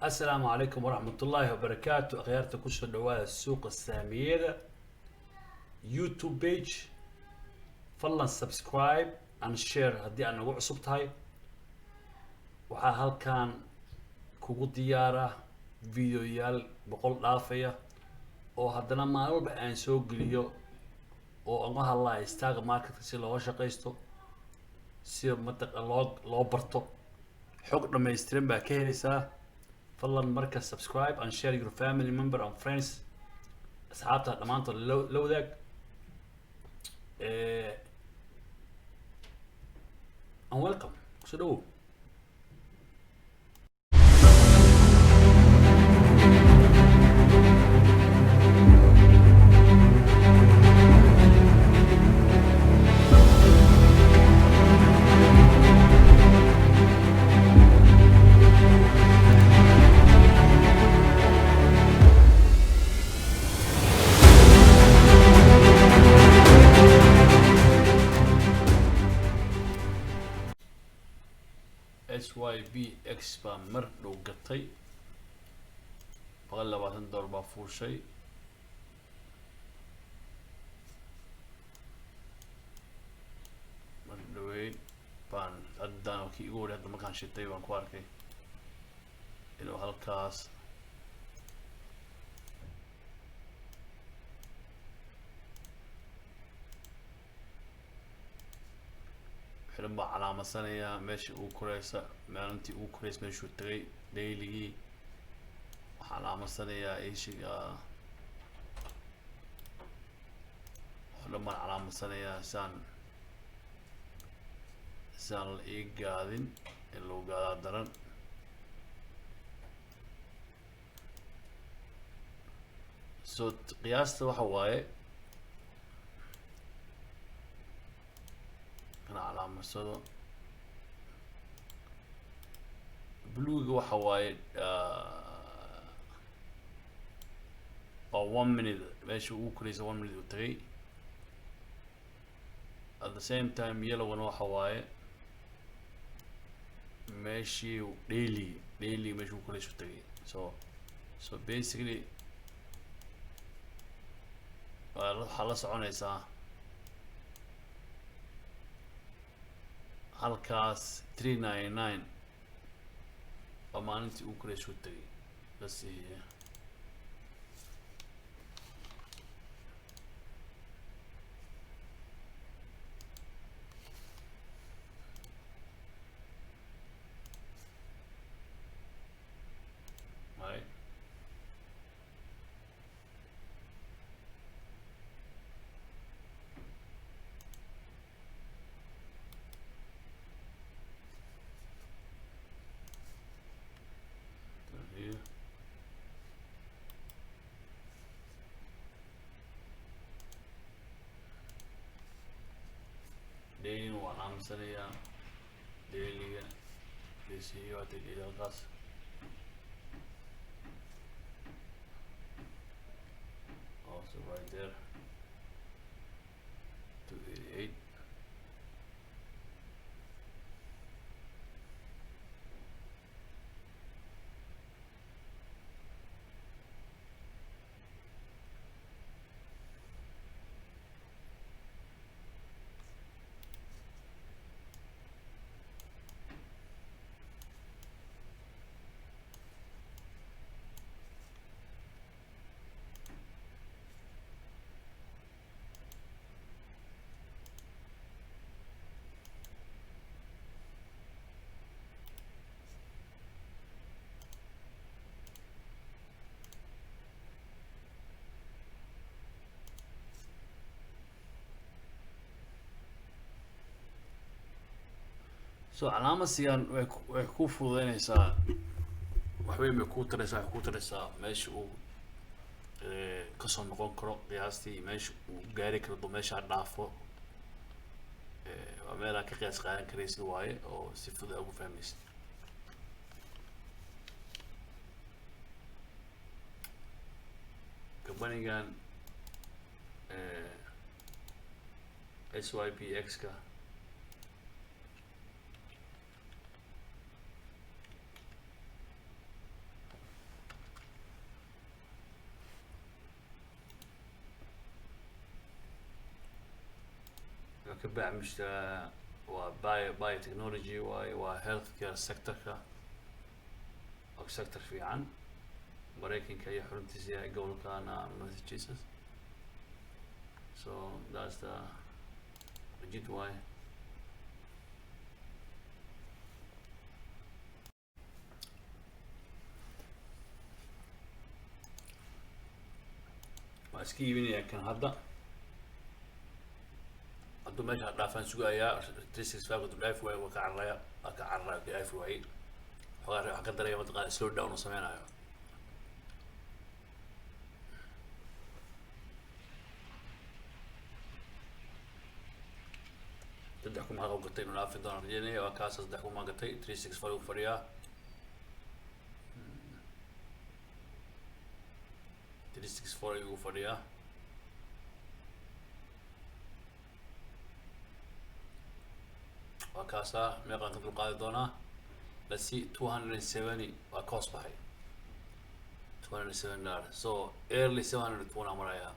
Asalaamu calaykum waraxmatullaahi wabarakaatu. Akhyaarta, kusoo dhawaada Suuqa Saamiyada YouTube page. Fadlan subscribe and share haddii aad nagu cusub tahay. Waxaa halkan kugu diyaara videoyaal 100 dhaafaya oo haddana maalin walba aan soo geliyo oo uga hadlaya stock marketka, si looga shaqaysto, si mataqa loo barto. Xog dhammaystiran baa ka helaysaa. Fadlan marka subscribe and share your family member and friends, asxaabta dhammaantood la wadaag. And welcome, kusoo dhawow. SYBX baa mar dhow gatay, $120 baa fuushay. Mar dhaweyn baan haddaan kii igu horey hadda markaan shitay baan ku arkay inuu halkaas xiran baa calaamadsanaya meesha ugu koreysa, maalintii ugu koreysa meeshuu tagay. Dailygii waxaa calaamadsanaya ishiga wax dhan baan calaamadsanaya saan la ii gaadin, in lagu gaadaa daran. So qiyaasta waxa waaye kana calaamadsado. Bluega waxa waaye waa 1 minute, meesha ugu koreysa 1 minute uu tagay. At the same time, yellowgana waxa waaye meeshii daily meeshii ugu koreysa uu tagay. So basically waxaa la soconaysaa halkaas 399 waa maalintii ugu koreysa uu tagay. Let's see here. Right, down here. Daily waan aamusanayaa dailyga dc waa daily halkaas. Also right there, 288. So calaamasigan way ku fududeynaysaa, waxweyn bay kuu taraysaa. Waxay kuu taraysaa meesha uu kasoo noqon karo qiyaastii, meesha uu gaari karo doo meesha dhaafo. Waa meel aad ka qiyaas qaadan karaysid waaye oo si fudud aad ugu fahmaysid. Companygan SYBX ka Ka baac waa biotechnology waaye, waa healthcare sectorka, waa sector fiican. Maraykanka iyo xaruntiisa yahay gobolkana Massachusetts. So that's the legit waaye. Waa iska iibinayaa kan hadda. Hadduu meesha dhaafaan sugayaa 365. Hadduu dhaafi waayo, waa ka cararaya, waa ka cararaya. Ka dhaafi waayey xogaa, waxaan ka daraya mataqaana slow down uu sameynayo. 3,000 halka u gatay, inuu dhaafi doonaan rajeynaya. Waa kaasa, 3,000 baan gatay, 364 uu fadhiyaa. 364 ayuu fadhiyaa. Waa kaasaa. Meeqaan ka dul qaadi doonaa? Let's see. 270 waa ka hoos baxay, $207. So early 720 marayaa.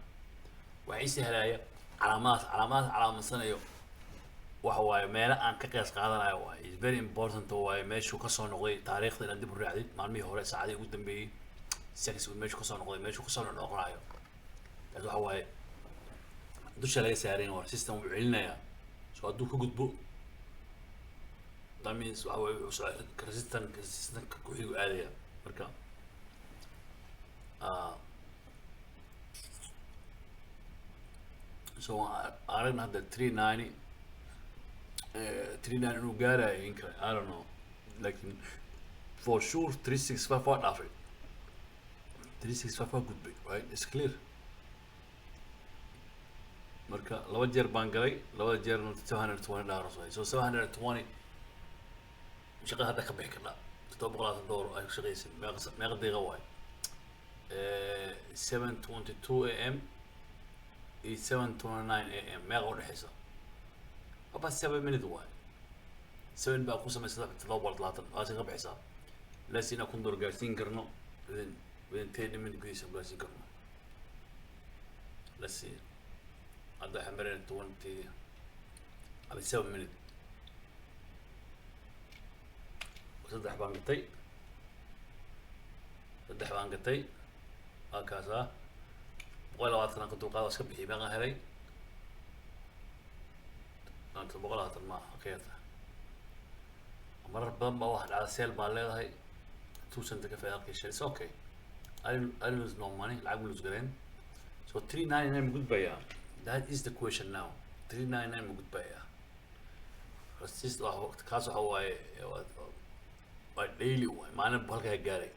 Waxaa ii sahlaya calaamadaas. Calaamadaas calaamadsanaayo waxa waaye meelo aan ka qiyaas qaadanayo waaye. Is very important waaye meeshuu kasoo noqday taariikhda inaad dib u raacdid, maalmihii hore, saacadihii ugu dambeeyey, seconds meeshuu kasoo noqday, meeshuu kasoo noqonayo. Taas waxa waaye dusha laga saarin waa system wuu celinayaa. So hadduu ka gudbo, that means waxa waaye wuxuu resistant ku xigu aadaya. Marka so aragna hadda 390, 39 inuu gaarayo in kale, I don't know, lakin for sure 365 waa dhaafay, 365 waa gudbay, right? It's clear. Marka laba jeer baan galay, labada jeerna $720 waay. So 720 shaqada hadda ka bixi karnaa. $720 ay ku shaqaysa meeqa daqiiqa waay? 7:22 a.m. iyo 7:29 a.m. meeqa udhexeysa? About 7 minute waay. Seven baa ku samaysa 720, waasi ka bixaysaa. Let's inaan $1,000 gaarsiin karno within 30 minute gudihiisa gaarsiin karno. Let's see. Hadda waxaan marayna 20 ama 7 minute. Saddex baan gatay, saddex baan gatay. Waa kaasaa, 120 aan ka dulqaada, iska bixiyay. Meeqaan helay maanta? 120 maaha ka yarta. Marar badan baa waxa dhacda sell baa leedahay, 2 cent ka faa'iida halkii share. It's okay, I didn't lose no money. Lacag ma lose galeen. So 399 ma gudbayaa? That is the question now. 399 ma gudbayaa? Resist kaas waxa waaye waa daily waay. Maalin buu halkaa gaaray,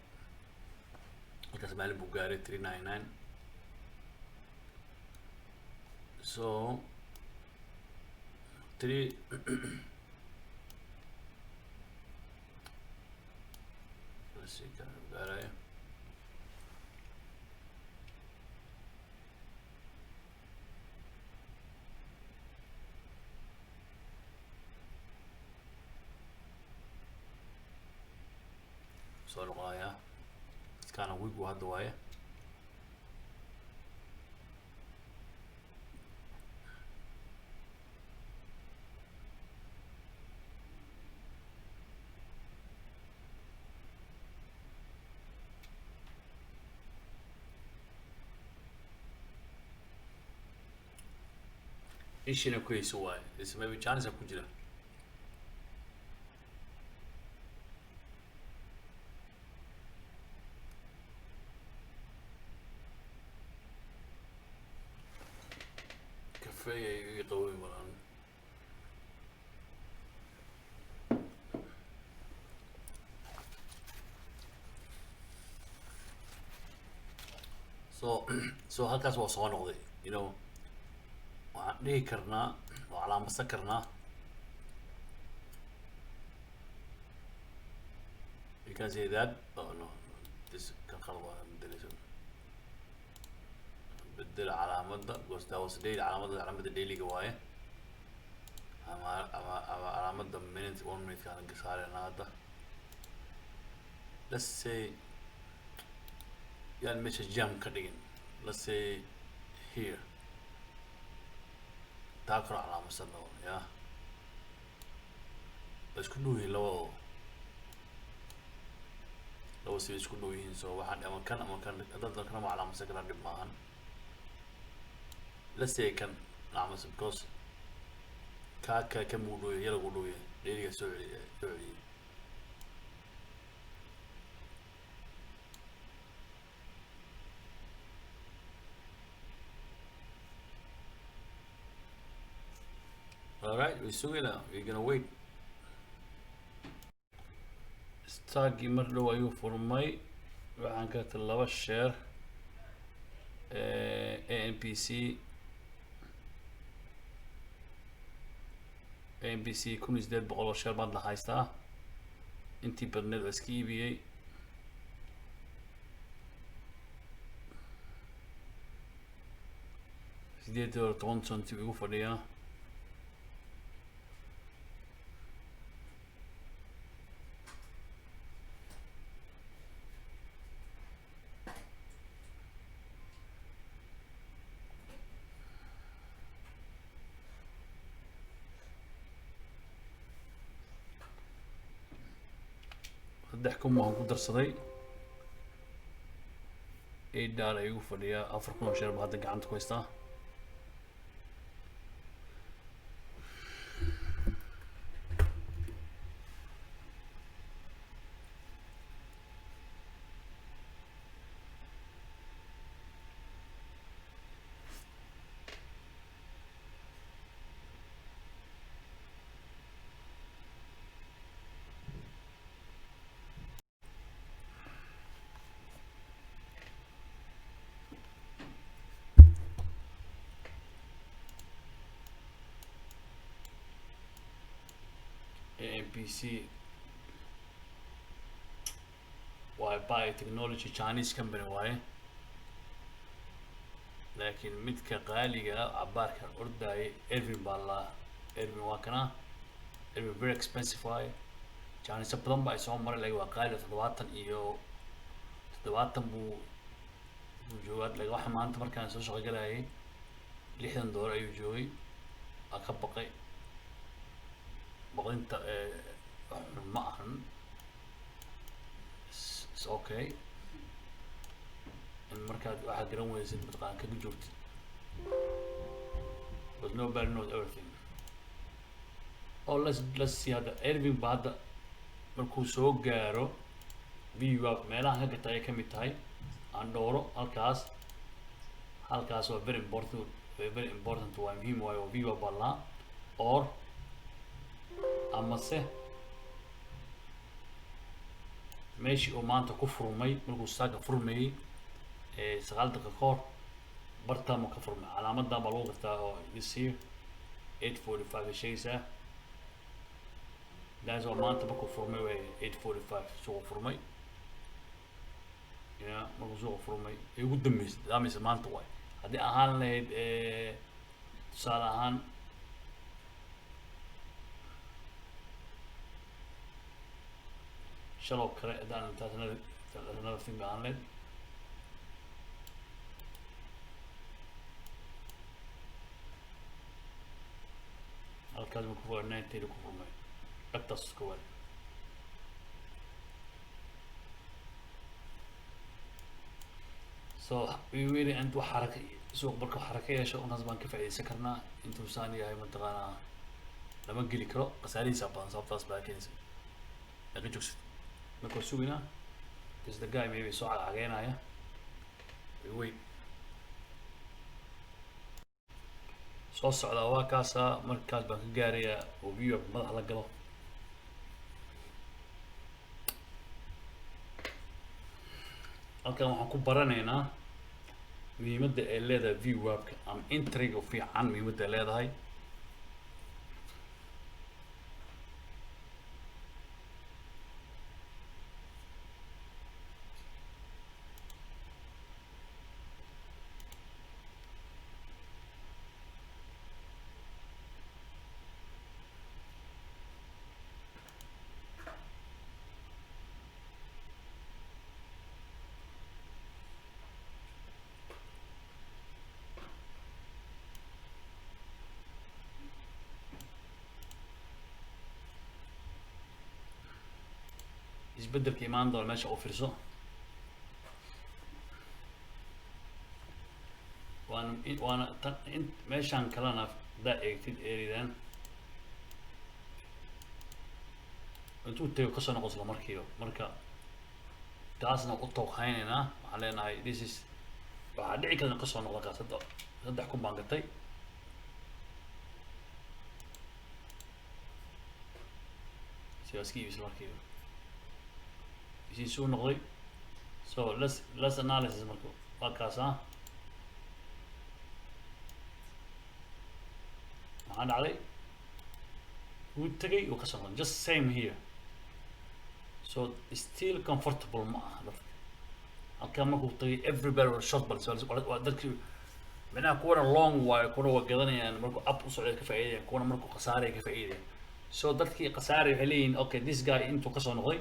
halkaas maalin buu gaaray 399. So three, let's see, kan gaaraya. Soo noqonayaa iskaana weak hadda waaye. Ishina ku hayso waaye. This maybe chance ku jira. Kafeeya ii qaboy malan. So halkaas waa soo noqday. Waxaan dhihi karnaa waa calaamadsan karnaa. You can say that. Oh no, this kan qalad waa, bedelayso, bedel calaamadda because that was daily. Calaamadda dailyga waaye ama calaamadda minute, one minute kaan saarayna hadda. Let's say yaan meesha jam ka dhigin. Let's say here. Taa kor calaamadsan oo ya waa isku dhow yihiin labadooda, laba si isku dhow yihiin. So waxaan ama kan ama kan haddaad kana ma calaamadsan karaa, dhib maahan. Let's say kan calaamadsan because kaa kale kan buu dhow yahay, yalagu dhow yahay, dheeriga soo celiya, soo celiyay. Alright, we sugayna, we're gonna wait. Stockgii mar dhow ayuu furmay. Waxaan ka gatay laba share, AMPC. AMPC 1800 oo share baan la haystaa. Intii badneed waa iska iibiyey. $8.10 igu fadhiyaa. 3000 waan ku darsaday, $8 igu fadhiyaa. 4000 oo share baa hadda gacanta ku haystaa. AMPC waa biotechnology Chinese company waaye, laakiin midka qaaliga ah cabaarkan ordayay Irving baa la Irving waa kana. Irving very expensive waaye. Chinese badan baa ay soo maray, laakiin waa qaali. 70 iyo 70 buu joogaa. Laakiin waxa maanta markaan soo shaqo galayay $60 ayuu joogay. Waa ka baqay. Baqdinta wax xun ma ahan. It's okay in markaad waxaad garan weysid mataqaan kaga joogtid, but nobody knows everything. Oh, let's see. Hadda Irving ba hadda markuu soo gaaro VWAP, meelahan ka gata ay ka mid tahay aan dhowro halkaas. Halkaas waa very important, very important, waa muhiim waayo. VWAP baa lahaa or amase meeshii uu maanta ku furmay markuu saaka furmayey ee 9 daqiiqo ka hor bartaan buu ka furmay. Calaamadan baa lagu gartaa oo this here 8:45 ay sheegaysaa. That's waa maanta markuu furmay way 8:45 suuqa furmay ya. Markuu suuqa furmay ee ugu dambeysay daamaysa maanta waay. Haddii ahaan lahayd tusaale ahaan shaloo kale haddaan taas another thing ba ahaan lahayd. Halkaas markuu furmay 9:30 ku furmay dhagtaas koowaad. So we really and wax xaraka suuq marka xaraka yeesho unkaas baan ka faa'iidaysan karnaa. Intuu saan yahay mataqaanaa lama geli karo, khasaarihiisa badan. Sababtaas baa keenaysa laga joogsid. Marka waa sugaynaa. This the guy maybe soo cagcageynaya. We wait. Soo socdaa waa kaasaa. Markaas baan ka gaarayaa oo view madax la galo. Halkan waxaan ku baranaynaa muhiimadda ay leedahay VWAP-ka ama entryga fiican muhiimadda ay leedahay. Isbeddelka imaan doona meesha u fiirso. Waana tan in meeshaan kalena haddaa eegtid eridan intuu tego kasoo noqo isla markiiba. Marka taasna u tooghaynaynaa, waxaan leenahay this is waxaa dhici karta kasoo noqda kaas. Hadda 3000 baan gatay. Si waa iska iibi isla markiiba isiisuu noqday. So let's analysis. Marka waa kaas ah. Maxaa dhacday? Wuu tegay, wuu kasoo noqday, just same here. So still comfortable ma aha dadka halkaa markuu tagay. Everybody was short, bal waa dadkii micnaha kuwana long waayo, kuwana waa gadanayaan markuu up u socday ka faa'iidayaan, kuwana markuu khasaaraya ka faa'iidayaan. So dadkii khasaaray waxay leeyihiin, "Okay, this guy intuu kasoo noqday,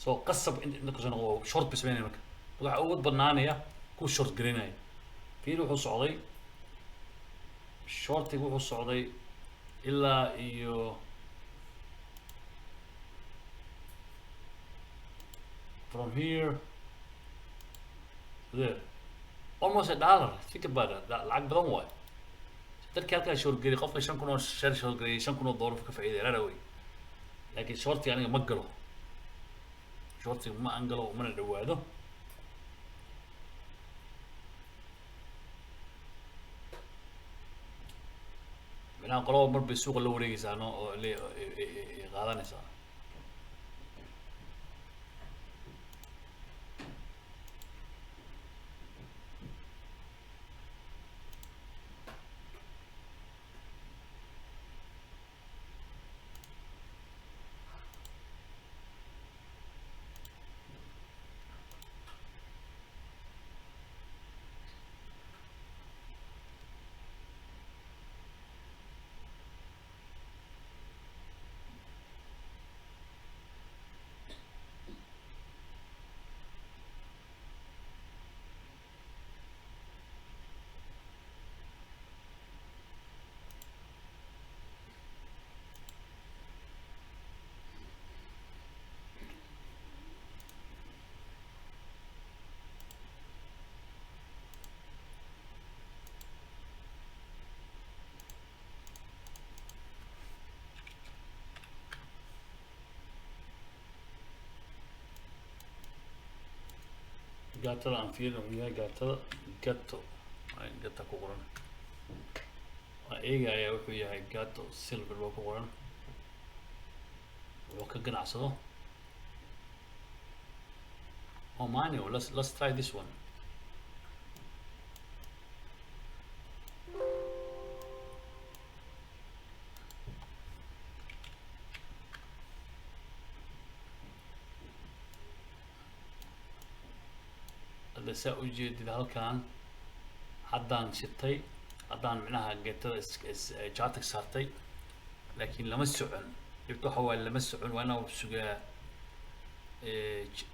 so qasab inta kasoo noqdo short bay sameynaya." Marka waxaa ugu badnaanaya ku short garinaya. Fiir, wuxuu socday shortiga, wuxuu socday ilaa iyo from here to there, almost a dollar. Think about that. Lacag badan waayo. Dadkii halkaa short geliyay, qofka 5000 oo share short geliyay, $5000 ka faa'iiday right away. Laakiin shortiga aniga ma galo, shortiga ma aan galo, mana dhawaado. Micnaha qolaba mar bay suuqa la wareegaysaa, no, oo le qaadanaysaa. Gaatada aan fiirin wuxuu yahay gaatada gato ay gata ku qoran. Waan eegayaa wuxuu yahay. Gato Silver baa ku qoran, wuxuu ka ganacsado. Oh, Manio, let's try this one. Hadda saa u jeedid halkan haddaan shitay, haddaan micnaha geetada chartig saartay, laakiin lama socon. Dhibta waxa waaye lama socon, waa inaa sugaa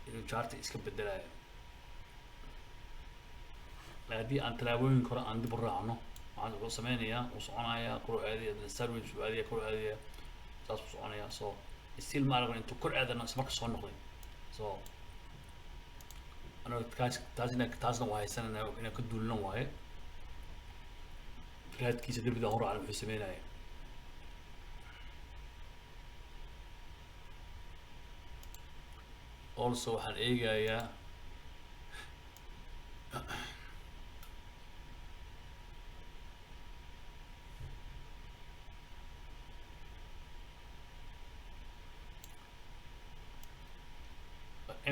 inuu chartig iska bedelayo. Haddii aan tallaabooyinka hore aan dib u raacno, waxaan wuxuu sameynayaa, wuu soconayaa, kor u aadaya, sideways u aadaya, kor u aadaya, saas u soconaya. So still ma aragno intuu kor aadana ismarka soo noqday. So anaga taas taasina taasna waa haysanana inaan ka duulno waaye raadkiisa darbida hore aan wuxuu sameynaya. Also waxaan eegayaa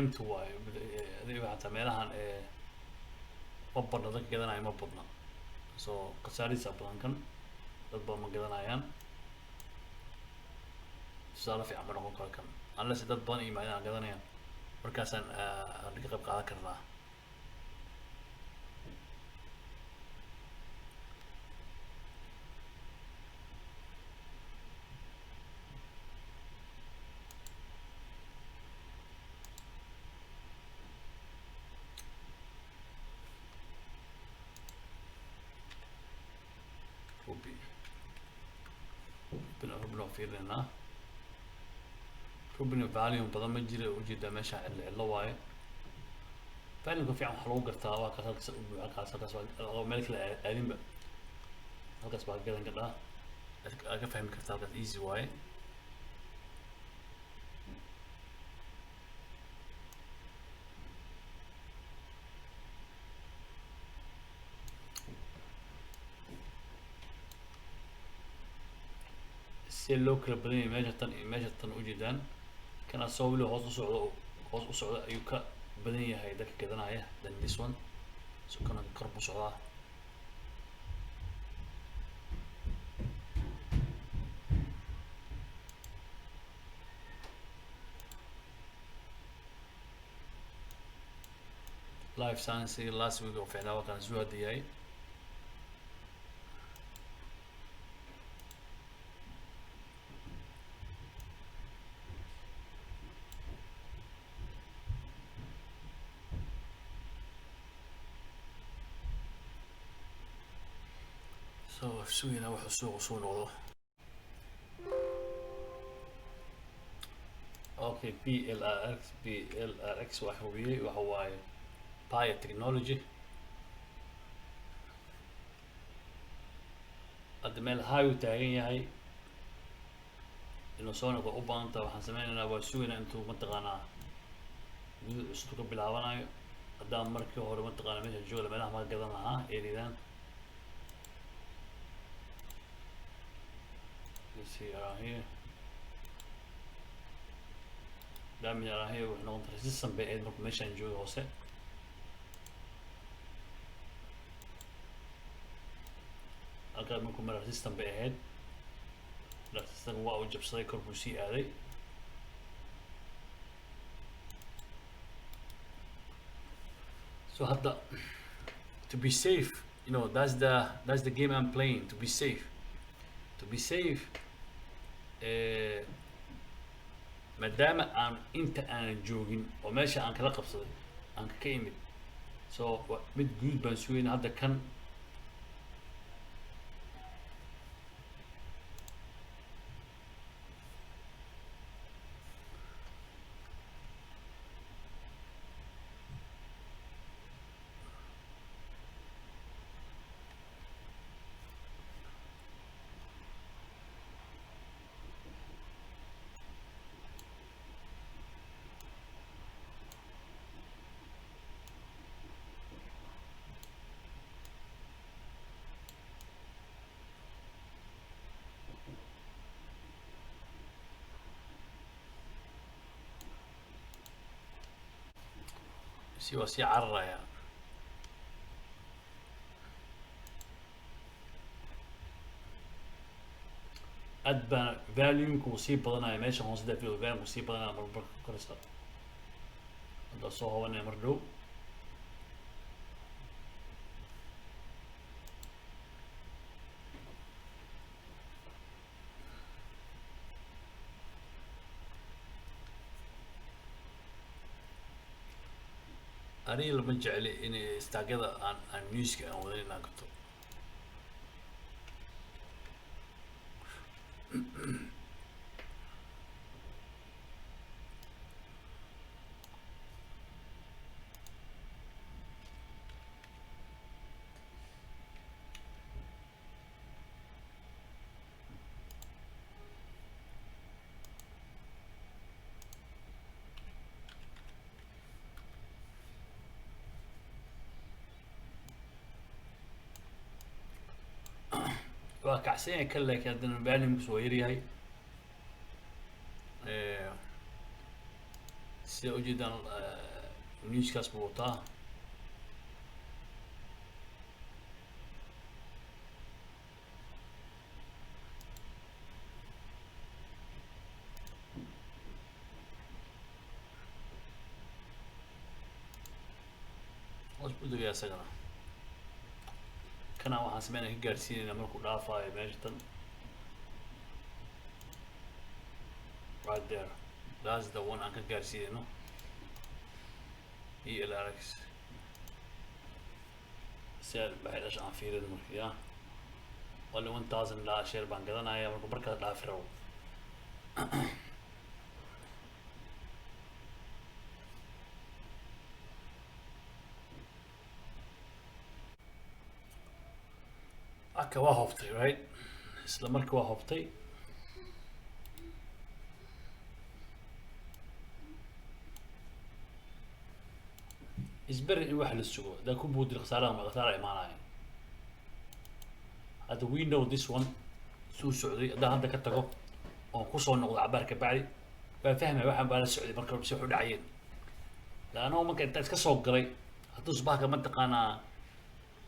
mt waayo adiga xataa meelahan ma badna dadka gadanaya, ma badna. So khasaarihiisa badan kan, dad badan ma gadanayaan. Tusaale fiican ma noqon karo kan unless dad badan yimaadaan gadanayaan, markaasaan aan ka qayb qaadan karnaa. Ruby, rubina, rubina waa fiirinaynaa. Rubina volume badan ma jira, ujeedaa meesha cidlo cidlo waaye. Volume fiican waxaa lagu gartaa waa kaas halkaas u buuxa, halkaas, halkaas waa meel kale aadinba, halkaas baa gadan kadhaa, aad ka fahmi kartaa halkaas, easy waaye. Si loo kala badan yahay meesha tan iyo meesha tan, ujeedaan kana soo weli hoos u socdo, hoos u socda ayuu ka badan yahay dadka gadanaya than this one. So kana kor buu socdaa. Life science last week oo fiicnaa waa kan suu hadda yahay. So sugayna wuxuu suuqa soo noqdo. Okay, BLRX, BLRX waxa hubiyey waxa waaye biotechnology. Hadda meel high uu taagan yahay, inuu soo noqdo u baahan tahay. Waxaan sameynaynaa, waa sugaynaa intuu mataqaanaa guduud cusub ka bilaabanayo. Haddaan markii hore mataqaanaa meesha jooga, meelaha ma gadan lahaa eridan. Let's see around here, damage around here wuxuu noqon resistance bay ahayd markuu meeshaan jooga hoose. Halkaa markuu mara resistance bay ahayd, resistance waa uu jabsaday, kor buu sii aaday. So hadda to be safe, that's the game I'm playing, to be safe, to be safe. Maadaama aan inta aanan joogin oo meesha aan kala qabsaday aan ka imid, so mid guud baan sugayna hadda kan. Si waa sii cararaya. Aad baana volume-ka uu sii badanaya meesha hoose da, volume uu sii badanaya marmarka koraysa. Hadda soo hobanaya mar dhow. Aniga lama jecli inay stockyada aan newska aan wadan inaan gato. Waa kacsan yahay kan, laakiin haddana volumekiisu waa yaryahay. Sida ujeedaan newskaas buu wataa. Hoos buu degaya isagana. Kana waxaan sameynaya ka gaarsiinayna markuu dhaafayo meesha tan, right there, that's the one aan ka gaarsiinayno. ELRX si waxay dhasha aan fiirin marka ya only 1000 laa share baan gadanaya markuu markaas dhaafi rabo. Waa ka waa hoobtay, right? Isla markii waa hoobtay. Isberi in wax la sugo, haddaa ku buudin khasaaraha ma khasaara imaanaya. Hadda we know this one suu socday. Haddaan hadda ka tago oon kusoo noqdo cabaar ka bacdi, waa fahmaya waxaan baa la socday marka si wax u dhacayeen. Laanno marka intaa iska soo galay, hadduu subaxka mataqaanaa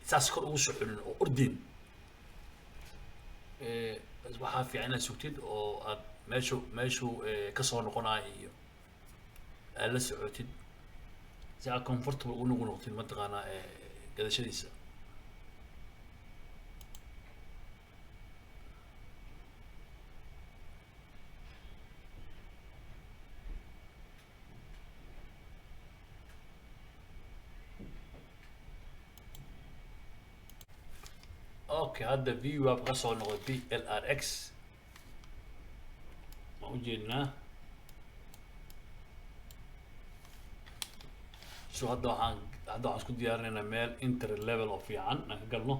saas kor ugu soconin oo ordin, waxaa fiican inaad sugtid oo aad meeshuu kasoo noqonayo iyo aad la socotid, si aad comfortable ugu noqotid mataqaanaa gadashadiisa. Okay, hadda VWAP ka soo noqday BLRX, ma ujeednaa? So hadda waxaan isku diyaarinaynaa meel entry level oo fiican aan ka galno.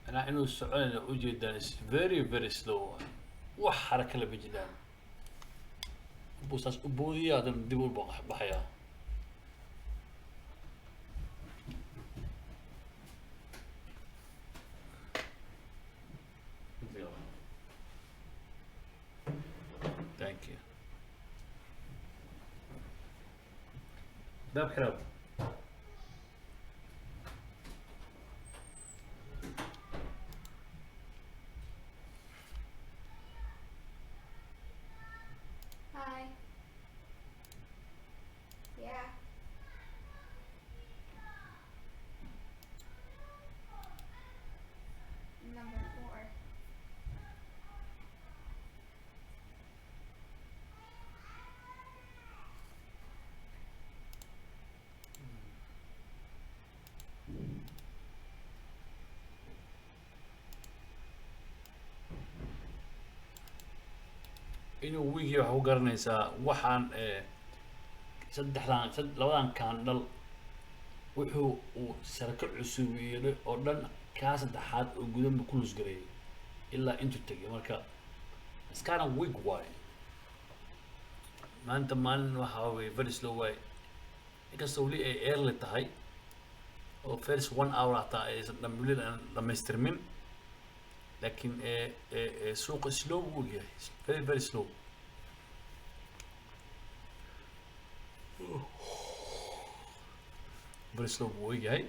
Macnaha inuu soconayna ujeedaan, is very very slow, wax xaraka lama jiraan. Buu saas u boodiya, haddana dib u baxayaa. Thank you. باب حلو. Hi. Yeah. Number 4. Inuu wigii waxaa ku garanaysaa waxaan saddexdan labadan candle wuxuu uu sarka cusub yeelay oo dhan, kaa saddexaad oo gudanba ku lose gareeyay ilaa intuu tegay. Marka it's kind of weak waay. Maanta maalin waxa weye very slow waay, inkastoo weli ay early tahay oo first one hour hataa aysan weli aan dhamaystirmin, laakiin suuqa slow buu yahay, very very slow, very slow buu yahay.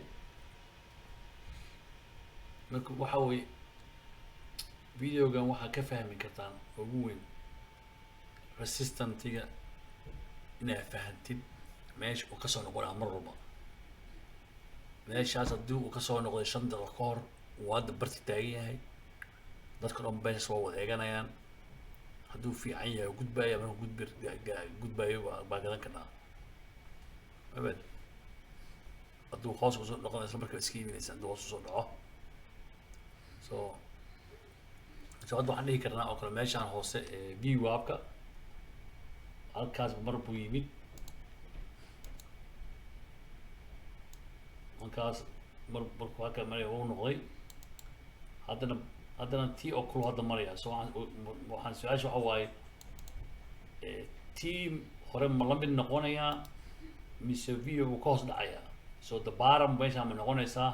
Marka waxa weye videogan waxaa ka fahmi kartaan ugu weyn resistancetiga inaad fahantid meesha uu kasoo noqonaya mar walba. Meeshaas haddii uu kasoo noqday 5 daqiiqo ka hor, uu hadda barti taagan yahay, dadka dhan meeshaas waa wada eeganayaan. Hadduu fiican yahay gudbaya, markuu gudbi gudbayo baa gadan karnaa abed. Hadduu hoos usoo dhaqo, isla markaa iska iibinaysa hadduu hoos usoo dhaco. So hadda waxaan dhihi karnaa oo kale meeshaan hoose ee VWAP-ka halkaas mar buu yimid, halkaas mar markuu halkaa maraya wuu noqday. Haddana tii oo kulu hadda maraya. So waxaan su-aasha waxa waaye, tii hore ma la mid noqonayaa mise v buu ka hoos dhacayaa? So the bottom meeshaa ma noqonaysaa,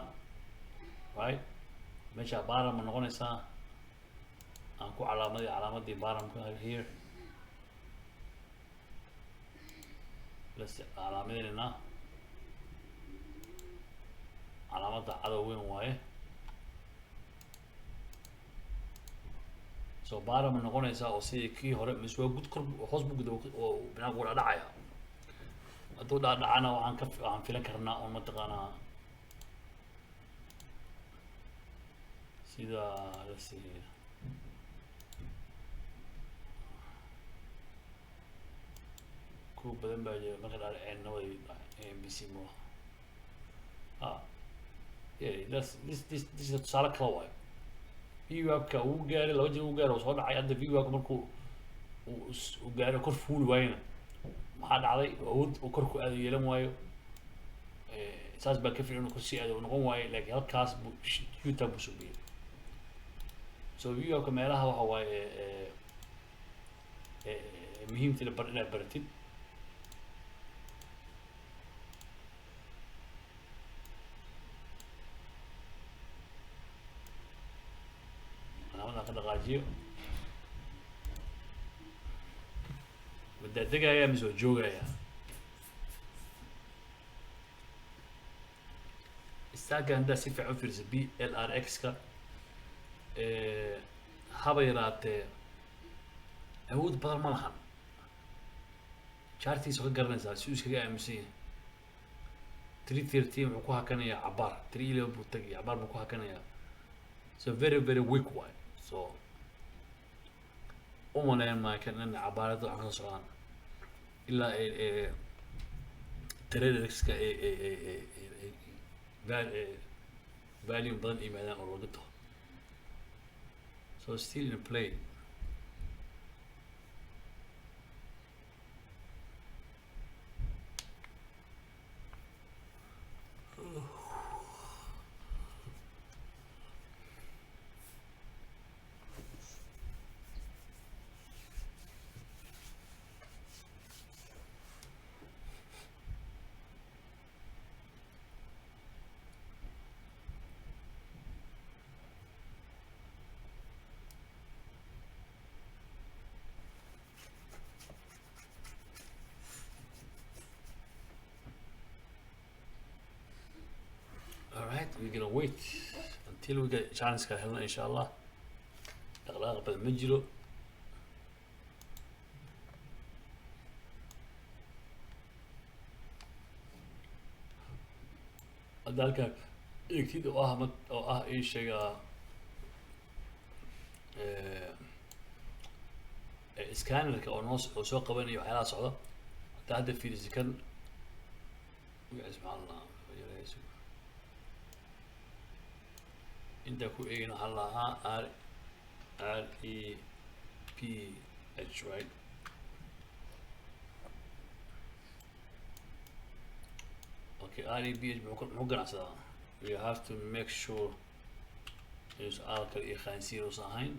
right? Meesha bottom ma noqonaysaa? Aan ku calaamadii calaamadii bottomka here. Let's calaamadinaynaa calaamadda cadow weyn waaye. So bottom ma noqonaysaa oo sidii kii hore, mise waa gud kor hoos bu guda oo binaanku waa dhacaya? Hadduu dhacdhacana waxaan filan karnaa oo mataqaanaa sida, let's see, kuwa badan baa jira marka dhaceen nawadii NBC mo ah. Yeah, that's this this this is tusaale kale waayo. VWAP-ka uu gaaray laba jeer, uu gaaray oo soo dhacay. Hadda VWAP-ka markuu uu gaaray kor fuuli waayena, maxaa dhacday? Awood uu kor ku aado yeelan waayo. Saas baa ka filan inuu kusii aado uu noqon waayo, laakiin halkaas buu U-turn buu suubiyey. So VWAP-ka meelaha waxa waaye muhiimta inaad baratid. Calaamadan ka dhaqaajiyo, ma daadegaya mise waa joogaya? Istaaga haddaa si fiican u fiirsa, BLRX ka haba yaraatee awood badan ma lahan. Chartiisa ka garanaysaa si uu iskaga aaminsan yahay. 313 wuxuu ku hakanayaa cabaar, 311 buu tagay, cabaar buu ku hakanayaa. So very very weak waay. So u malayn maayo kan in cabaarada wax kasoo socdaan ilaa ay traderska ay volume badan yimaadaan oo laga tago. So still in play. All right, we're gonna wait until we get chance ka helno, insha Allah. Dhaqdhaqaaq badan ma jiro. Hadda halkaa eegtid oo ah oo ah ii sheegaa scannerka oo noo oo soo qabanaya waxyaalaha socda, hadda hadda fiirisi kan magaciisa maxaa la dhahaa? Yarayso. Intaa ku eegin waxaa la lahaa RREPH, right? Okay, REPH muxuu ganacsadaa? We have to make sure inuusan aalkal iyo khaansiir uusan ahayn.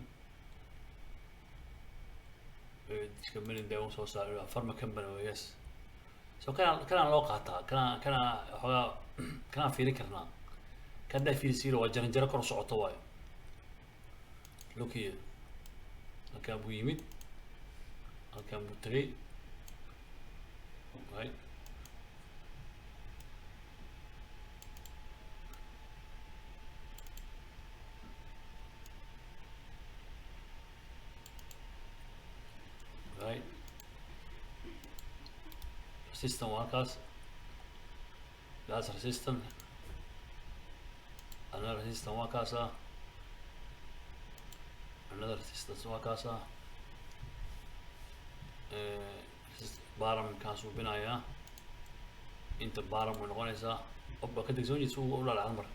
Company daawo soo saar, pharma company. Oh, yes. So kanaa loo qaataa, kanaa waxoogaa kanaan fiirin karnaa. Kan haddaa fiirisiiro waa jaranjaro kor u socoto waayo. Look here, halkaan buu yimid, halkaan buu tagay, right? Right, resistance waa halkaas. That's resistance. Another resistance waa kaasa. Another resistance waa kaasa. Bottom kaan suubinayaa, inta bottom way noqonaysaa. Ob ka degsoon jeed si uu u dhalacan mar.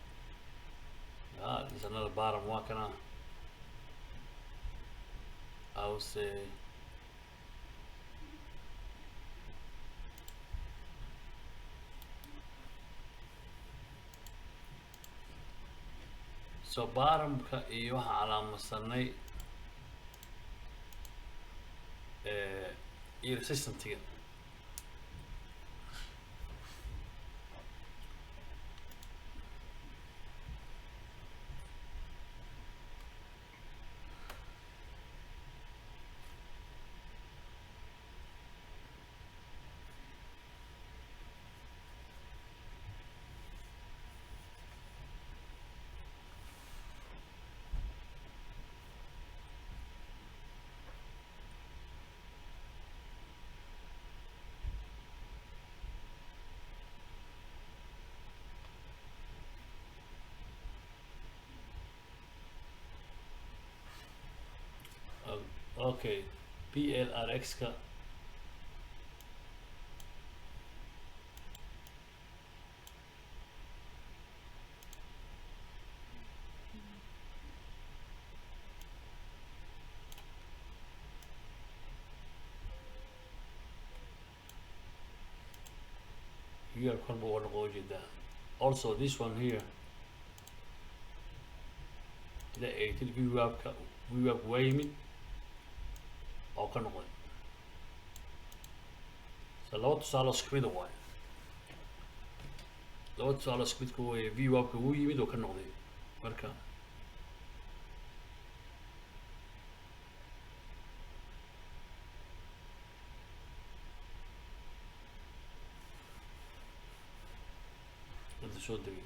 Yeah, there's another bottom waa kana. I would say so bottomka iyo waxaan calaamadsanay iyo resistancetiga. Okay, BLRX ka VWAP korba uga noqdo ujeedaa. Also this one here, ila eegtid VWAP-ka, VWAP waa yimid oo ka noqday. So laba tusaale isku mida waayo, laba tusaale isku midka weeye. VWAP-ka wuu yimid oo ka noqday. Marka hadda soo degay.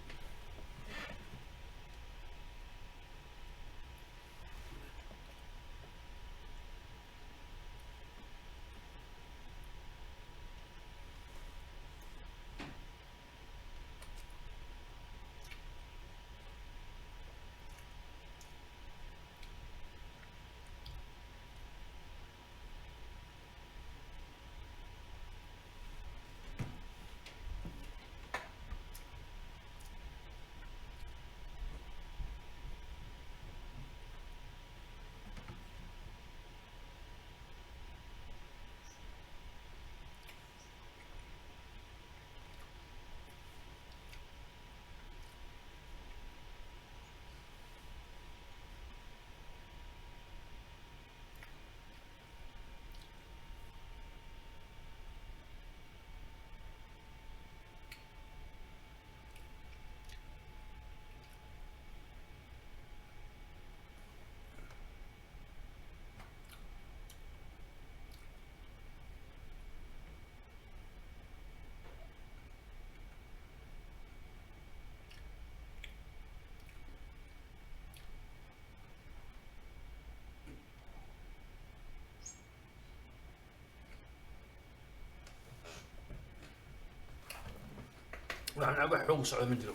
Waxaan wax xoog socda ma jiro,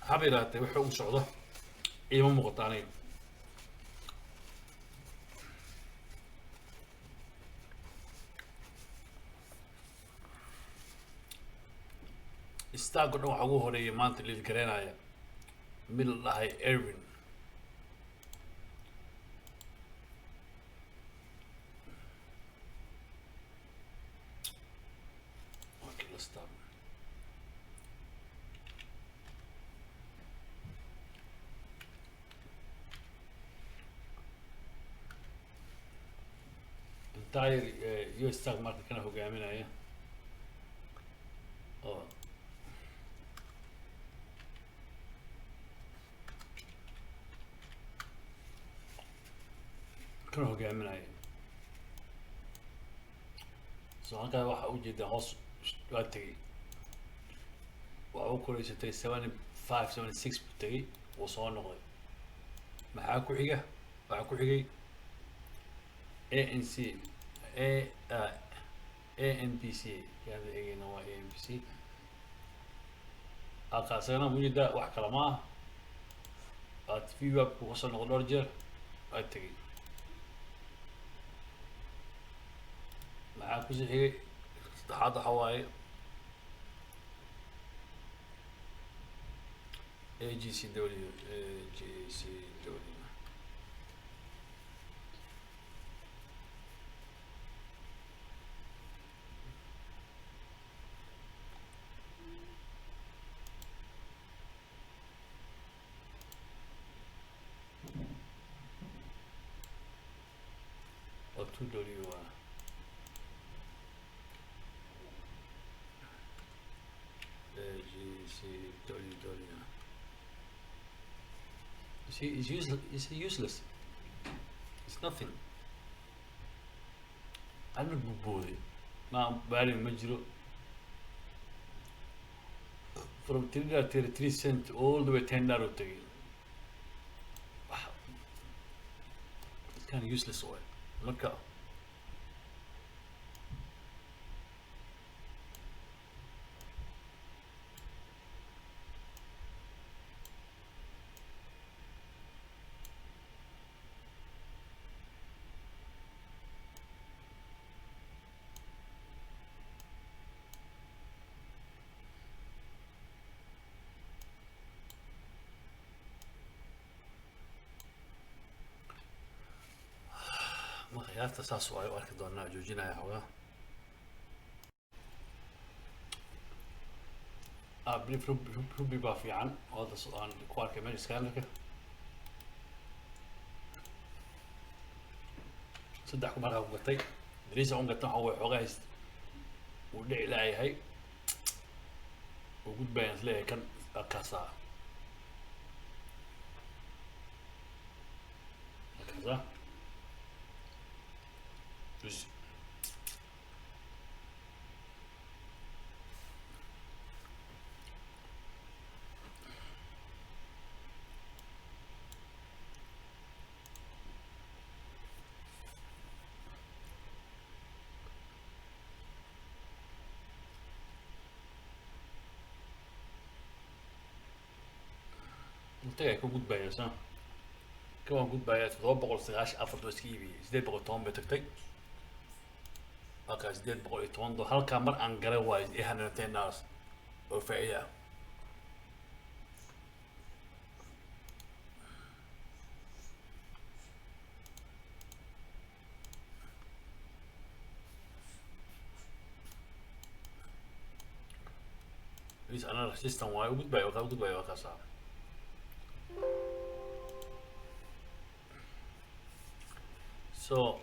haba yaraatee. Wax xoog socda iima muuqato aniga. Stock o dhan waxaa ugu horeeya maanta lead gareynaya mid la dhahay Erwin. Okay, let's stop. Entire US stock market kana hogaaminaya oo kana hogaaminaya. So halkaa waxaa ujeedaa hoos waa tegey, waxa u koreysatay 75, 76 buu tegey, wuu soo noqday. Maxaa ku xiga? Waxaa ku xigay ANC A ANPC. Yaada eegayna waa ANPC. Halka isagana ujeedaa wax kale ma ah, waa VWAP-ku kasoo noqday dhowr jeer, waa tegey. Maxaa kusii xigay saddexaad? Waxa waaye AGCW, AGCW. Oo 2W ah. AGCW. You see, it's useless. It's useless. It's nothing. Hal mar buu booday, ma baalin ma jiro. From $3.33 all the way $10 u tegay. It's kind of useless waay. Marka ciyaarta saas ay u arki doonaa, joojinaya xoogaa. Brief ruby baa fiican oo hadda aan ku arkay meesha scannerka 3,000 markaa ku gatay. Dariisa un gatan waxa way xoogaa hayst uu dhici laayahay, uu gudbayaan isleeyahay kan kaasaa kaasaa. Dus tagay ka gudbaya sa ka waan gudbaya 794 doo iska iibiyey, 810 bay tagtay halkaa, 810 doo halkaa mar aan galay waayo, $810 oo faa'iida ah. This another system waayo, u gudbaya waa ka gudbaya waa kaasa. So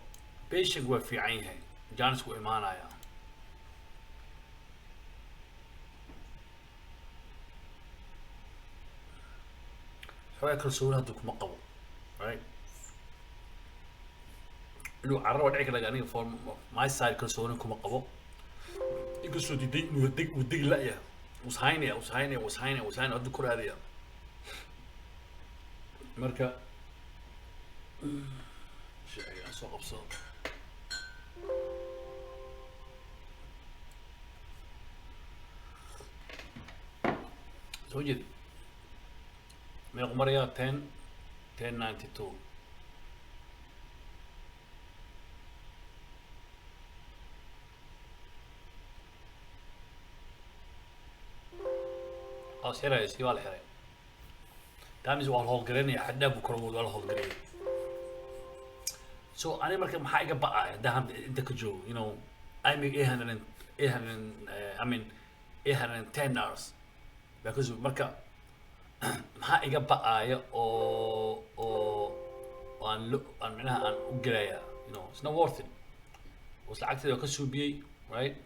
patient waa fiican yahay, chance ku imaanaya. Xoogaa kalsooni hadda kuma qabo, right, inuu carro waa dhici kara. Aniga for my side kalsooni kuma qabo, inkastoo diiday inuu deg uu degi la'yahay, ushaynaya, ushaynaya, ushaynaya, ushaynaya, hadda kor aadaya. Marka sharciga aan soo qabsado. Soo jeed meequ marayaa? 10 10.92. Waa xiraya, si waa la xiray tamis, waa la howlgareynaya, xadhaaf buu kor waa la howlgareeyay. So ani marka maxaa iga ba'aya haddaan hadda inta ka joogo? I make 800 and 800, I mean $810 because marka maxaa iga ba'aya oo aan lo aan micnaha aan u gelaya? It's not worth it. Was lacagteeda waa ka suubiyey, right?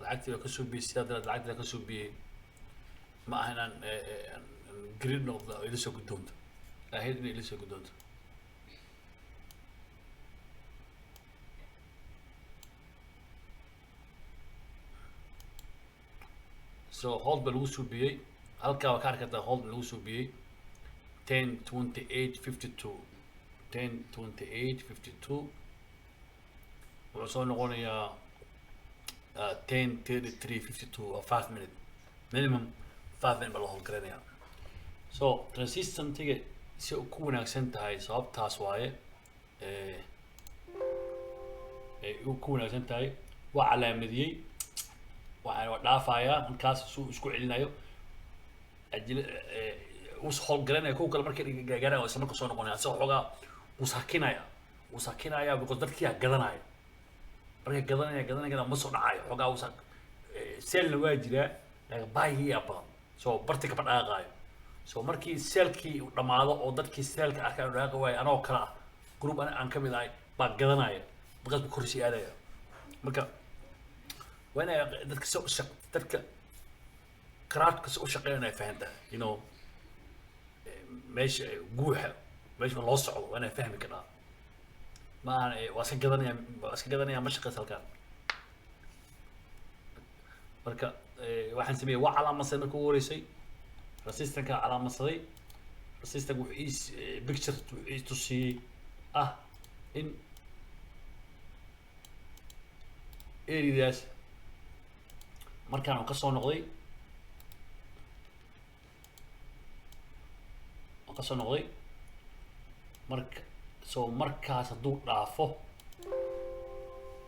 Lacagteeda waa ka suubiyey, sidaa daraad lacagteeda ka suubiyey. Ma aha inaan aan greed noqdo oo ila soo guddoonto ahayd, inay ila soo guddoonto. So hold ba lagu suubiyey halkaa, waa ka arkataa hold lagu suubiyey 10.28.52, 10.28.52. Wuxuu soo noqonayaa 10.33.52, waa 5 minute minimum, 5 minute baa la howlgaranayaa. So resistancetiga si ku wanaagsan tahay sababtaas waaye ay ku wanaagsan tahay. Waa calaamadiyey, waxaan waa dhaafayaa markaas suu isku celinayo ajil us howlgaranaya. Kuwa kale markay gaaraan waa isla marka soo noqonaya, asagoo xoogaa uu sakinaya, uu sakinaya because dadkiyaa gadanaya. Markay gadanaya, gadanaya, gadanaya, ma soo dhacayo xoogaa usa sellna waa jiraa, laakiin buygiyaa badan, so barti kama dhaqaaqaayo. So markii sellkii uu dhammaado oo dadkii sellka arkaan uu dhaqaaqi waayo, anoo kale ah, group ani aan ka mid ahay baa gadanaya, markaas buu kor sii aadaya. Marka waa inay dadka si u shaq dadka crowdka si u shaqeeya inay fahantahay, meesha guuxa, meesha loo socdo waa inay fahmi kartaa. Ma ahan waa iska gadanaya, waa iska gadanaya, ma shaqeysa halkaan. Marka waxaan sameeyey waa calaamadsaday marka ugu horeysay resistanceka calaamadsaday. Resistance wuxuu ii picture wuxuu ii tusiyey ah in areadaas markaan kasoo noqday, aan kasoo noqday. Marka so markaas hadduu dhaafo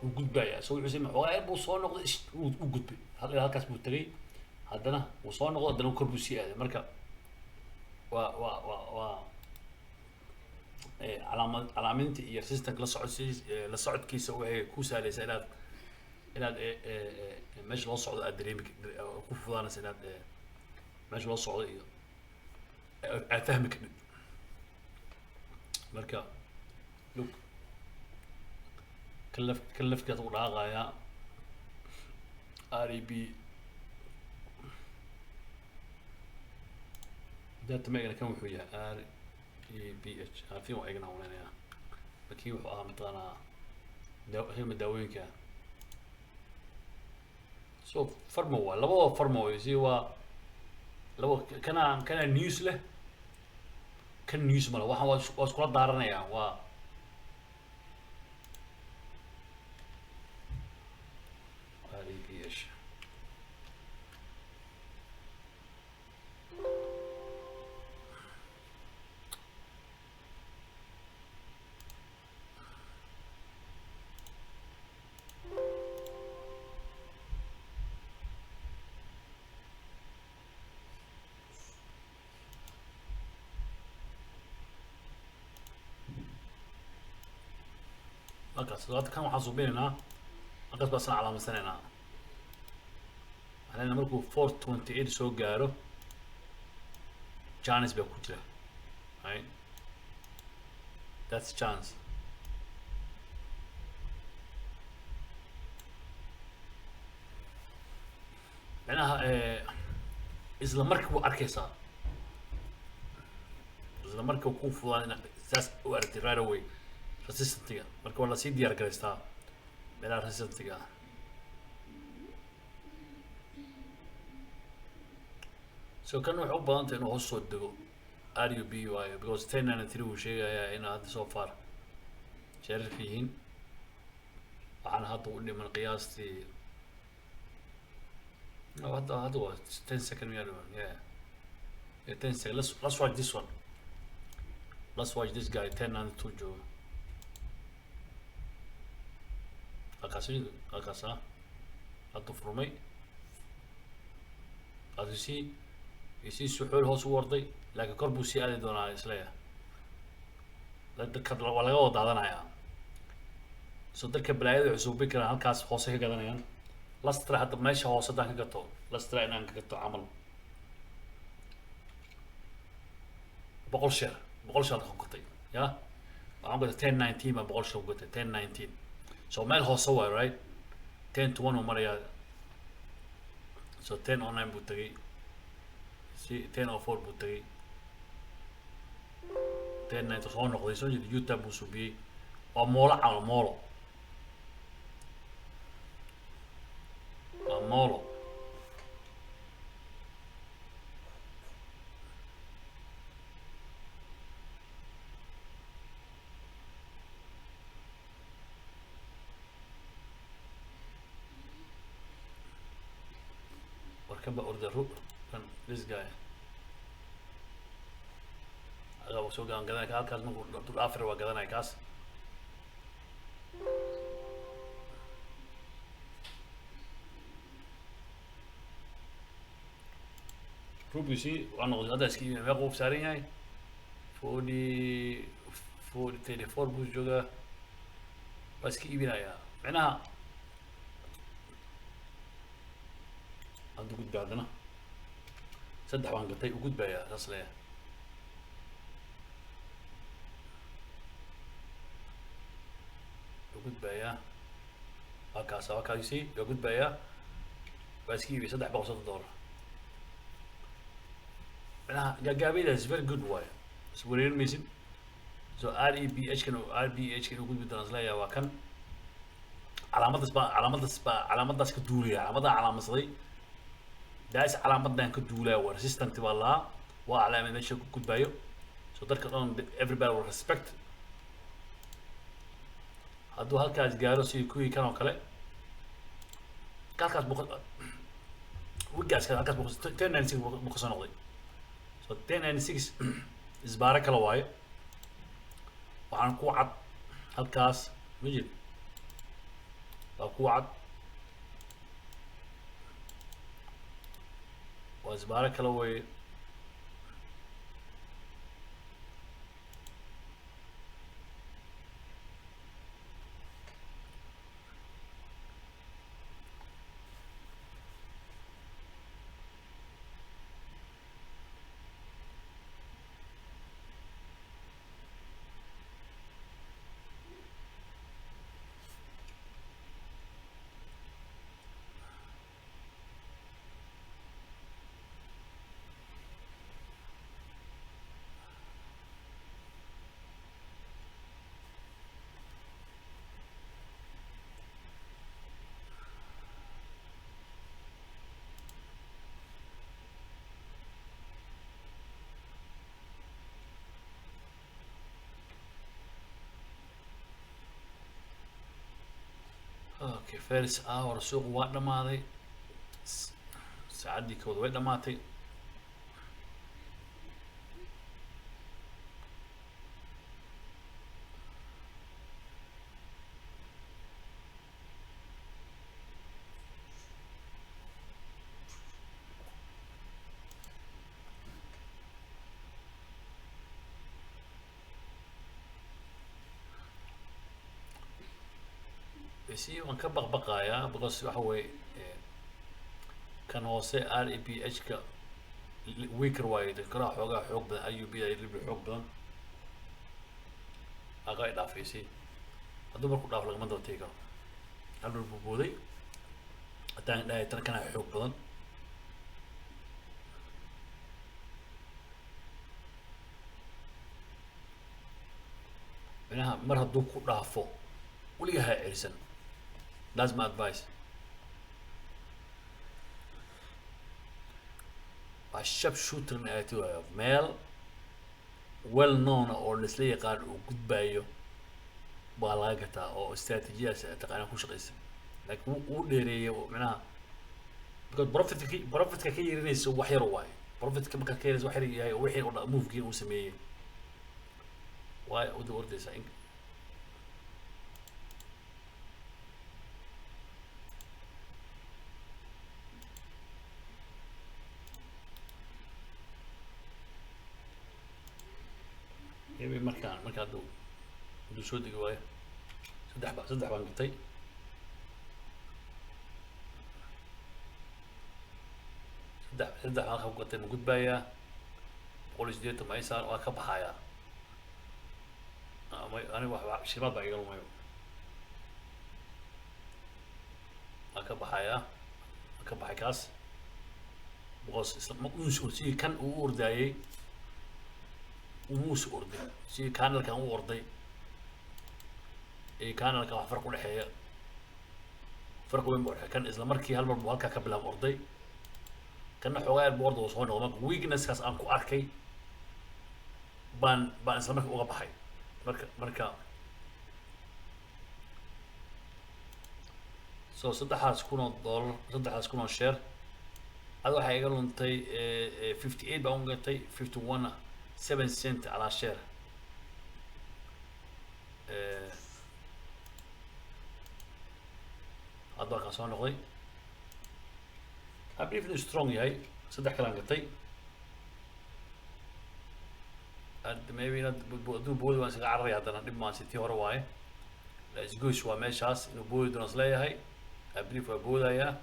wuu gudbayaa. So wuxuu samey xoogaa yar buu soo noqday, wuu u gudbay hal ilaa halkaas buu tegay, haddana wuu soo noqday, haddana kor buu sii aaday. Marka waa Calaamad calaaminta iyo resistance la socodsiis la socodkiisa waxay ku sahlaysaa inaad meesha loo socdo aad dareemi ku fudaanaysa inaad meesha loo socdo iyo aad fahmi kardid. Marka look, kan laf kan lafkaas u dhaaqayaa REB data ma egna. Kan wuxuu yahay REBH afin waa egna uleynaya makii wuxuu ahaa mataqaanaa hilma daawooyinka. So pharma waa labadaba pharma way si waa laba kana news leh, kan news male. Waxaan waa iskula daaranayaa waa REBH. Markaas hadda kan waxaan suubinaynaa, markaas baa isna calaamadsanayna. Waxaan leenahay markuu 428 soo gaaro, chance baa ku jira, right? That's chance. Macnaha isla markii waa arkaysaa, isla markii kuu fudaan inaad saas u aragtid right away resistancega. Marka waa lasii diyaar garaystaa meelaha resistancega ah. So kan waxay u badan tahay inuu hoos soo dego RUB waayo, because 1093 wuu sheegayaa in hadda so far sheerarka yihiin. Waxaana hadda u dhiman qiyaastii, no, hadda waa 10 second miyaa dhiman? Yeah, 10 second. Let's watch this one. Let's watch this guy, 1092 jooga halkaas, halkaas ah hadda furmay. As you see, suxuul hoos u warday, laakiin kor buu sii aadi doonaa isleeyahay. Dadka waa laga wada daadanayaa. So dadka balaayada waxay suubin karaan halkaas hoose ka gadanayaan. Lastra hadda meesha hoose haddaan ka gato, lastra inaan ka gato camal 100 share, 100 share ku gatay ya. Waxaan gatay 1019 baan 100 share ku gatay, 1019. So meel hoose waay, right? 10 to 1 uu marayaa. So 1009 buu tagay, si 1004 buu tagay, 1090 soo noqday, soo jeeda youtube buu subiyey. Waa moolo camal, moolo waa moolo. Warkan baa orda ru kan, this guy aga soo gadan gadanaya halkaas. Markuu dul afar waa gadanaya kaas. Rubusi waa noqday hadda iska iibinaya. Meeqa uu saaran yahay? 40, 34 buu joogaa. Waa iska iibinayaa micnaha. Hadda gudba, haddana saddex baan gatay, u gudbayaa saas leeyahay. U gudbayaa waa kaas, waa kaas, you see, waa gudbayaa. Waa iska iibiyay $330. Micnaha gaagaabida is very good waaye, is wareerin maysid. So REBH kan, RBH kan u gudbi doonaa isleeyahay. Waa kan calaamadaas baa calaamadaas ka duulaya, calaamadaa calaamadsaday daas, calaamadan ka duulaya waa resistant baa lahaa, waa calaamad meesha ku gudbayo. So dadka dhan, everybody will respect hadduu halkaas gaaro, sidii kuwii kan oo kale. Halkaas buu wigaas halkaas buu 1096 buu kasoo noqday. So 1096 isbaaro kale waaye. Waxaan ku cad halkaas ma jiro, waa ku cad, waa isbaaro kale weye. Okay, first hour suuqu waa dhamaaday, saacaddii kooda way dhamaatay. Si waan ka baqbaqayaa because waxa weeye kan hoose REPH ka weaker waaye, karaha xoogaa xoog badan, IUB ay libri xoog badan aqa ay dhaafaysay. Hadduu marku dhaafo lagama daba tegi karo. Hal dhul buu booday, haddaan dhahay tan kana xoog badan. Micnaha mar hadduu ku dhaafo weligaa ha celisan. That's my advice. Waa sharp shooter in ay tiwayo meel well known oo laisla yaqaan uu gudbayo baa laga gataa oo istaraatiijiyadaas taqaanaa ku shaqeysa, laakiin wuu dheereeyay oo micnaha because profitka ka yarinaysa wax yar waaye. Profitka markaad ka yarinaysa wax yar yahay oo wixii oo dhan movekii uu sameeyey waay u daba ordaysaa in maybe markaan marka hadduu soo degi waayo saddex baan gatay. Saddex baan halka ku gatay. Ma gudbayaa 180? Ma isaar waa ka baxayaa? Aniga wax shilmaad baa iga lumayo. Waa ka baxayaa, waa ka baxay kaas because isla ma uus sidii kan uu u ordaayey umuusa orday, sidii candlekan u orday iyo candlekan wax farq u dhexeeya, farq weyn buu udhexeeya. Kan isla markii hal mar buu halkaa ka bilaab orday, kana xoogaa yar buu orda, uu soo noqday. Marka weaknesskaas aan ku arkay baan isla markii uga baxay. Marka so $3,000, 3,000 oo share hada waxaa iga luntay 58 baan u gatay, 51 7 cent calaa share. Hadda waa kaan soo noqday. I believe inuu strong yahay. Saddex kalaan gatay. Maybe inaad hadduu boodi waan iskaga cararaya haddana, dhib maan sitii hore waaye. Isgoys waa meeshaas inuu boodi doono is leeyahay. I believe waa boodayaa.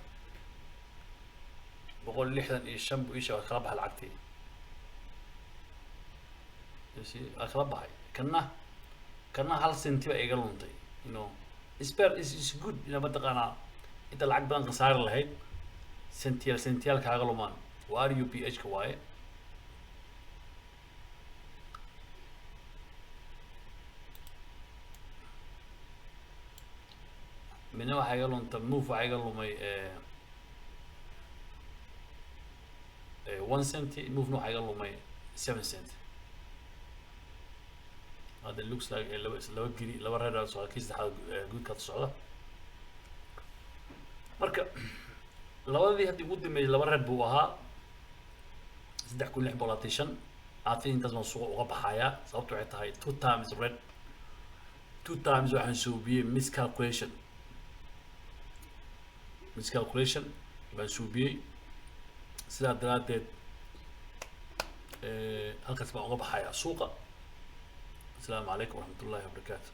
165 buu ii sheegay. Waa kala baxay lacagtii. You see, waa kala baxay. Kana hal senti baa iga luntay. Spare is good ina mataqaanaa inta lacag badan khasaari lahayd sentiyaal sentiyaal kaaga lumaan. Waa RUPH ka waaye. Midna waxaa iga lunta move, waxaa iga lumay 1 cent, movena waxaa iga lumay 7 cent. Hadda looks like laba giri, laba reer aa socda, kii saddexaad guudkaad socda. Marka labadii haddii ugu dambeeyay laba reer buu ahaa, 3,625. Aafi intaas baan suuqa uga baxayaa. Sababtu waxay tahay two times red, two times waxaan suubiyey miscalculation. Miscalculation baan suubiyey, sidaa daraaddeed halkaas baan uga baxayaa suuqa. Asalaamu calaykum waraxmat ullahi wabarakaatu.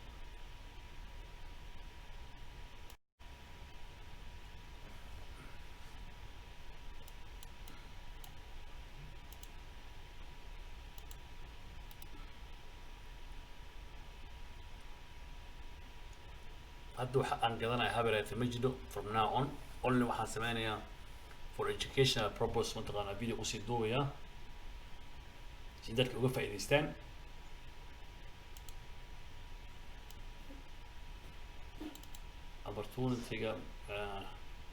Hadda waxa aan gadanaya habereete ma jiro. From now on only waxaan sameynayaa for educational purpose, mataqaanaa, video usii duubayaa si dadka uga faa'iidaystaan. Opportunity-ga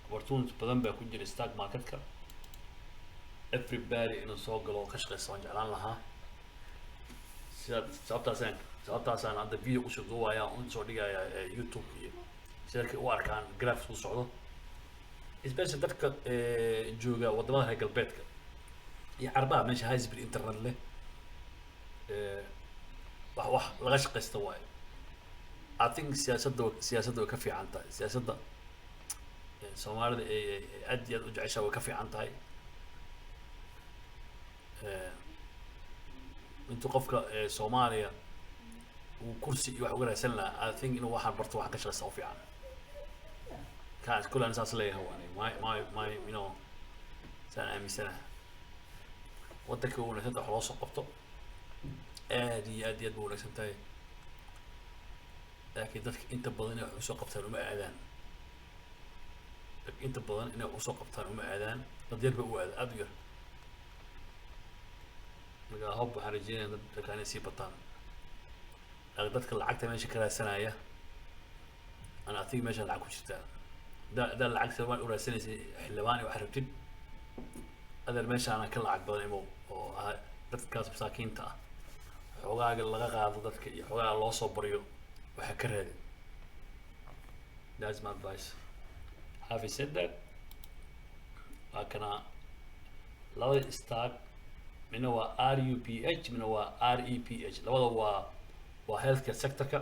opportunity badan baa ku jira stock marketka. Everybody inuu soo galo oo ka shaqeysto waan jeclaan lahaa. Sidaa sababtaasaan hadda video usoo duubaya, un soo dhigaya YouTube iyo Si dadka u arkaan graph u socdo, especially dadka jooga wadamada reer galbeedka iyo Carbaha, meesha high speed internet leh. Wax laga shaqaysta waayo. I think siyaasadda way ka fiican tahay. Siyaasadda Soomaalida ay aad iyo aad u jeceshaha way ka fiican tahay. Intuu qofka Soomaaliya uu kursi iyo wax uga raadsan lahaa, I think inuu waxaan barto, waxaan ka shaqaysta u fiican. Kaas kule aan saas leeyahay waani my saan aaminsanahay. Waddanka way wanaagsan tahay wax loo soo qabto, aad iyo aad iyo aad bay wanaagsan tahay, laakiin dadka inta badan inay wax usoo qabtaan uma aadaan. Dadka inta badan inay wax usoo qabtaan uma aadaan, dad yar bay u aadaan, aad u yar. Marka hob waxaan rajeynaya dad dadka inay sii bataan, laakiin dadka lacagta meesha ka raadsanaya, ana I think meesha lacag ku jirtaa. Haddaa lacag Soomaali u raadsanaysay, xildhibaan iyo wax rabtid, adeer, meeshaana ka lacag badan imow oo ah dadkaas masaakiinta ah xoogaaga laga qaado dadka iyo xoogaaga loo soo baryo waxa ka raadin. That's my advice. Having said that, waa kana labada stock, mina waa RUPH, mina waa REPH. Labada waa healthcare sectorka.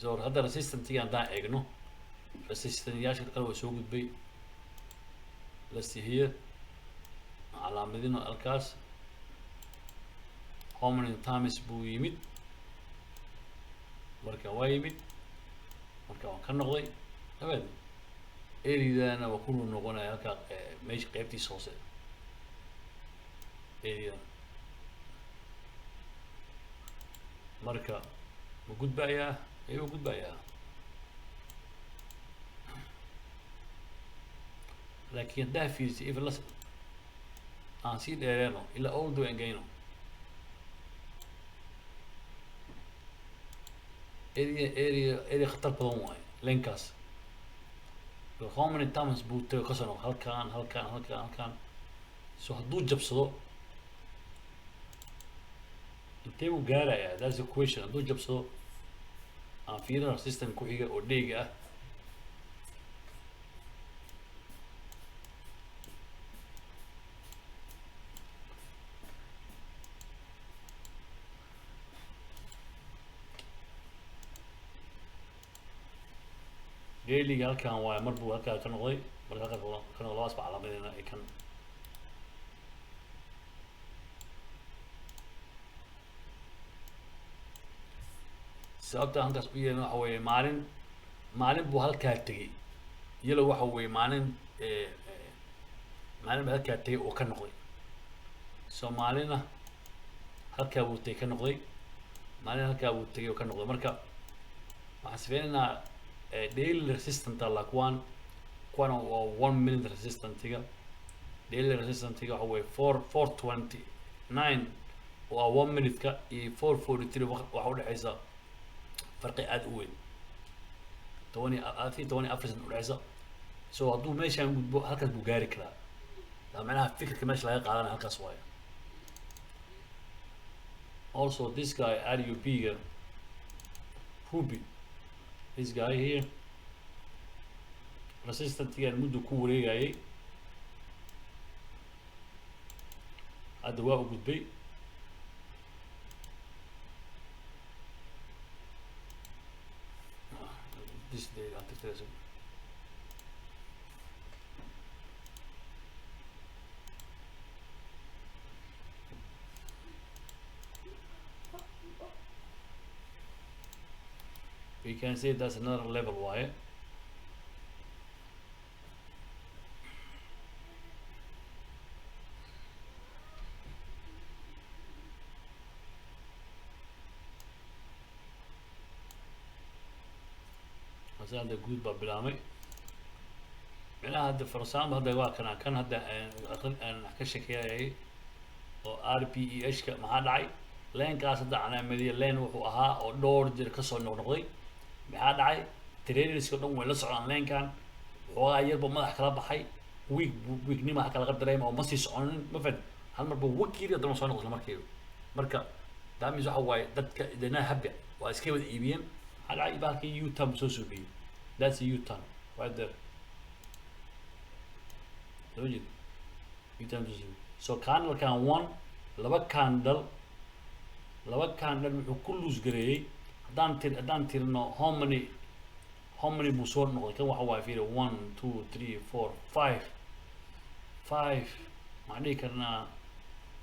So hadda resistance-ga haddaan eegno, resistance-yaasha kale waa soo gudbay. Let's see here, calaamadino halkaas. How many times buu yimid? Marka waa yimid, marka waan ka noqday dabeed. Areadana waa ku noqonaya halkaa, meesha qeybtiisa hoose areadan. Marka ma gudbayaa? Ayuu gudbayaa, laakiin haddaa fiirsi, even las aan sii dheereeno ilaa all the way aan geyno area khatar badan waaye linkaas. How many times buu tago kasoo noqo halkaan, halkaan, halkaan, halkaan? So hadduu jabsado, intee buu gaarayaa? That's the question. Hadduu jabsado, aan fiirina system ku xiga oo dheega ah. Dailyga halkan waaye. Mar buu halkaa ka noqday, marka halkaas ka noqday, labadaas baa calaamadeyna ay kan. Sababta halkaas u yeelin waxa weeye, maalin buu halkaa tegey yalo. Waxa weeye maalin maalin buu halkaa tegey oo ka noqday. So maalina halkaa buu tegey, ka noqday, maalin halkaa buu tegey oo ka noqday. Marka waxaan sifeynaynaa daily resistant la kuwan waa 1 minute resistantiga. Daily resistantiga waxa weeye 4.29 waa 1 minute-ka iyo 4.43. Waxa udhexeysa farqi aad u weyn, toban iyo I think 14 cent udhexeysa. So hadduu meeshaan gudbo, halkaas buu gaari karaa. Taa macnaha fikirka meesha laga qaadanaya halkaas waayo. Also this guy RUP ga, Ruby, this guy here, resistantigan muddo ku wareegayay, hadda waa u gudbay. This day aan tirtirayso. We can say that's another level waaye. Hase hadda guud baa bilaabmay. Micnaha hadda, for example, hadda waa kana kan hadda aan ka shekeeyayay oo RPEH ka. Maxaa dhacay? Linekaas hadda calaamadiya line wuxuu ahaa oo dhowr jir kasoo noqnoqday. Maxaa dhacay? Traderska dhan way la socdaan linekan. Xoogaa yarba madax kala baxay, week weeknima halka laga dareema oo ma sii soconin. Ma fahad? Hal marba wakiili haddana soo noqdo isla markiiba. Marka that means waxa waaye dadka dana happy waa iska wada iibiyeen. Maxaa dhacay? Bahalkii U-turn buu soo suubiyey. That's a U-turn right there. Soo jeed, U-turn buu soo suubiyey. So candlekan one, laba candle, laba candle wuxuu ku lose gareeyey. Haddaan tirino how many buu soo noqday kan, waxa waaye, fiiri, one, two, three, four, five, five, maxaan dhihi karnaa,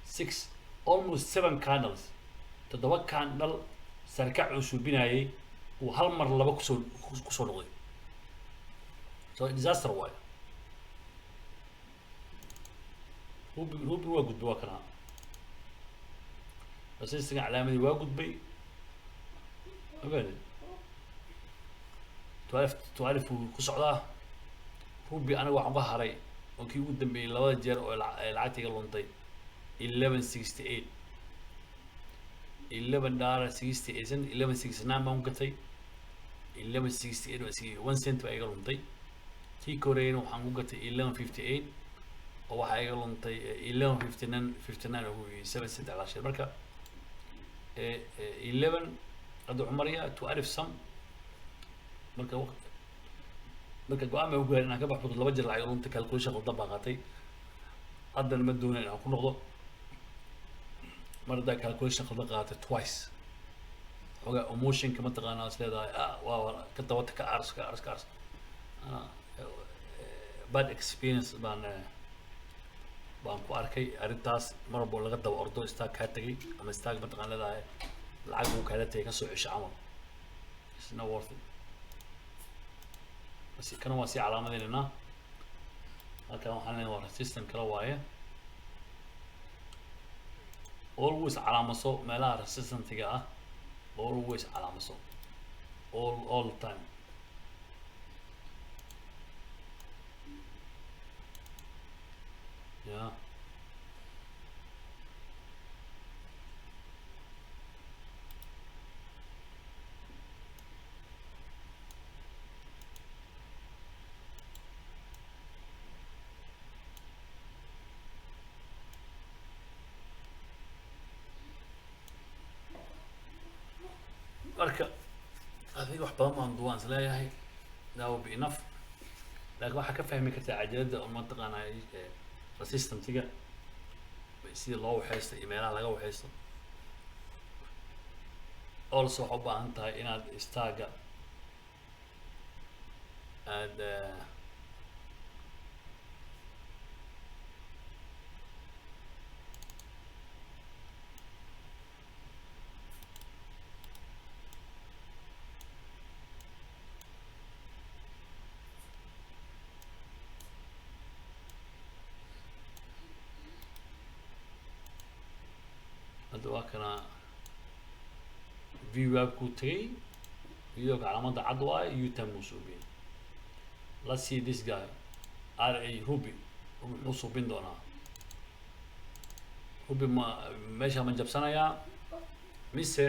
six, almost seven candles, toddoba candle sarkac uu suubinayay uu hal mar laba kusoo noqday. So disaster waayo. Ruby waa gudbay, waa kana resistancega calaamadii waa gudbay. Ogaade, 12 uu ku socdaa Ruby. Aniga waxaan uga haray oo kii ugu dambeeyey labada jeer oo lacagta iga luntay 11.68, $11.68 cent. 11.69 baan ku gatay, 11.68 waa iska 1 cent baa iga luntay. Tii ka horreeyana waxaan ku gatay 11.58 oo waxaa iga luntay 11.59, 59 oo 7 cent calaasheed. Marka 11 hadda wuxuu marayaa 12 some. Marka go-aan baan ku gaaray inaan ka baxo. Laba jeer lacag luntay, calculation qaldan baan qaatay. Haddana ma doonayo inaan ku noqdo. Mar haddaa calculation qaldan qaatay twice, xoogaa emotionka mataqaanaa is leedahay, ah, waa ka dabata, ka ars ka ars ka ars. Bad experience baan ku arkay arrintaas. Mar walbo laga daba ordo stock kaa tegay ama stock mataqaan leedahay lacag buu kaala tegay, kasoo cesho camal, it's not worth it. Bas kana waa sii calaamadaynaa. Halkan waxaan leenahay waa resistance kala waaye. Always calaamaso meelaha resistancega ah, always calaamaso, all the time. Yeah, marka adiga wax badan baan duwaan is leeyahay. That will be enough. Laakiin waxaa ka fahmi kartaa cajalada oo mataqaanaa resistancega sida loo waxaysto iyo meelaha laga waxaysto. Also waxaa u baahan tahay inaad istaaga aad hadda waa kana VWAP-kuu tegay, iyadoo calaamada cad waaye, U-turn buu suubiyey. Let's see this guy, r a Ruby, muxuu suubin doonaa? Ruby ma meesha ma jabsanayaa mise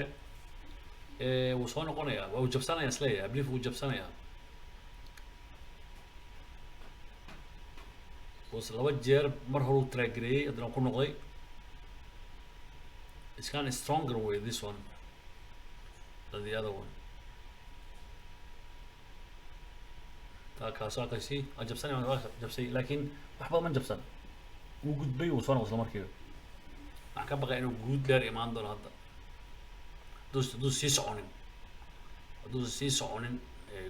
wuu soo noqonayaa? Waa uu jabsanaya isleeyahay. I believe wuu jabsanayaa. Was laba jeer mar hore uu trygareeyey, haddana ku noqday. It's kind of stronger way, this one, than the other one. Taa kaas waa kasi waa jabsanaya, waa jabsay, laakiin wax badan ma jabsan. Wuu gudbay, wuu soo noqday isla markiiba. Waxaan ka baqay inuu guud dheer imaan doono hadda hadduu sii soconin, hadduusan sii soconin,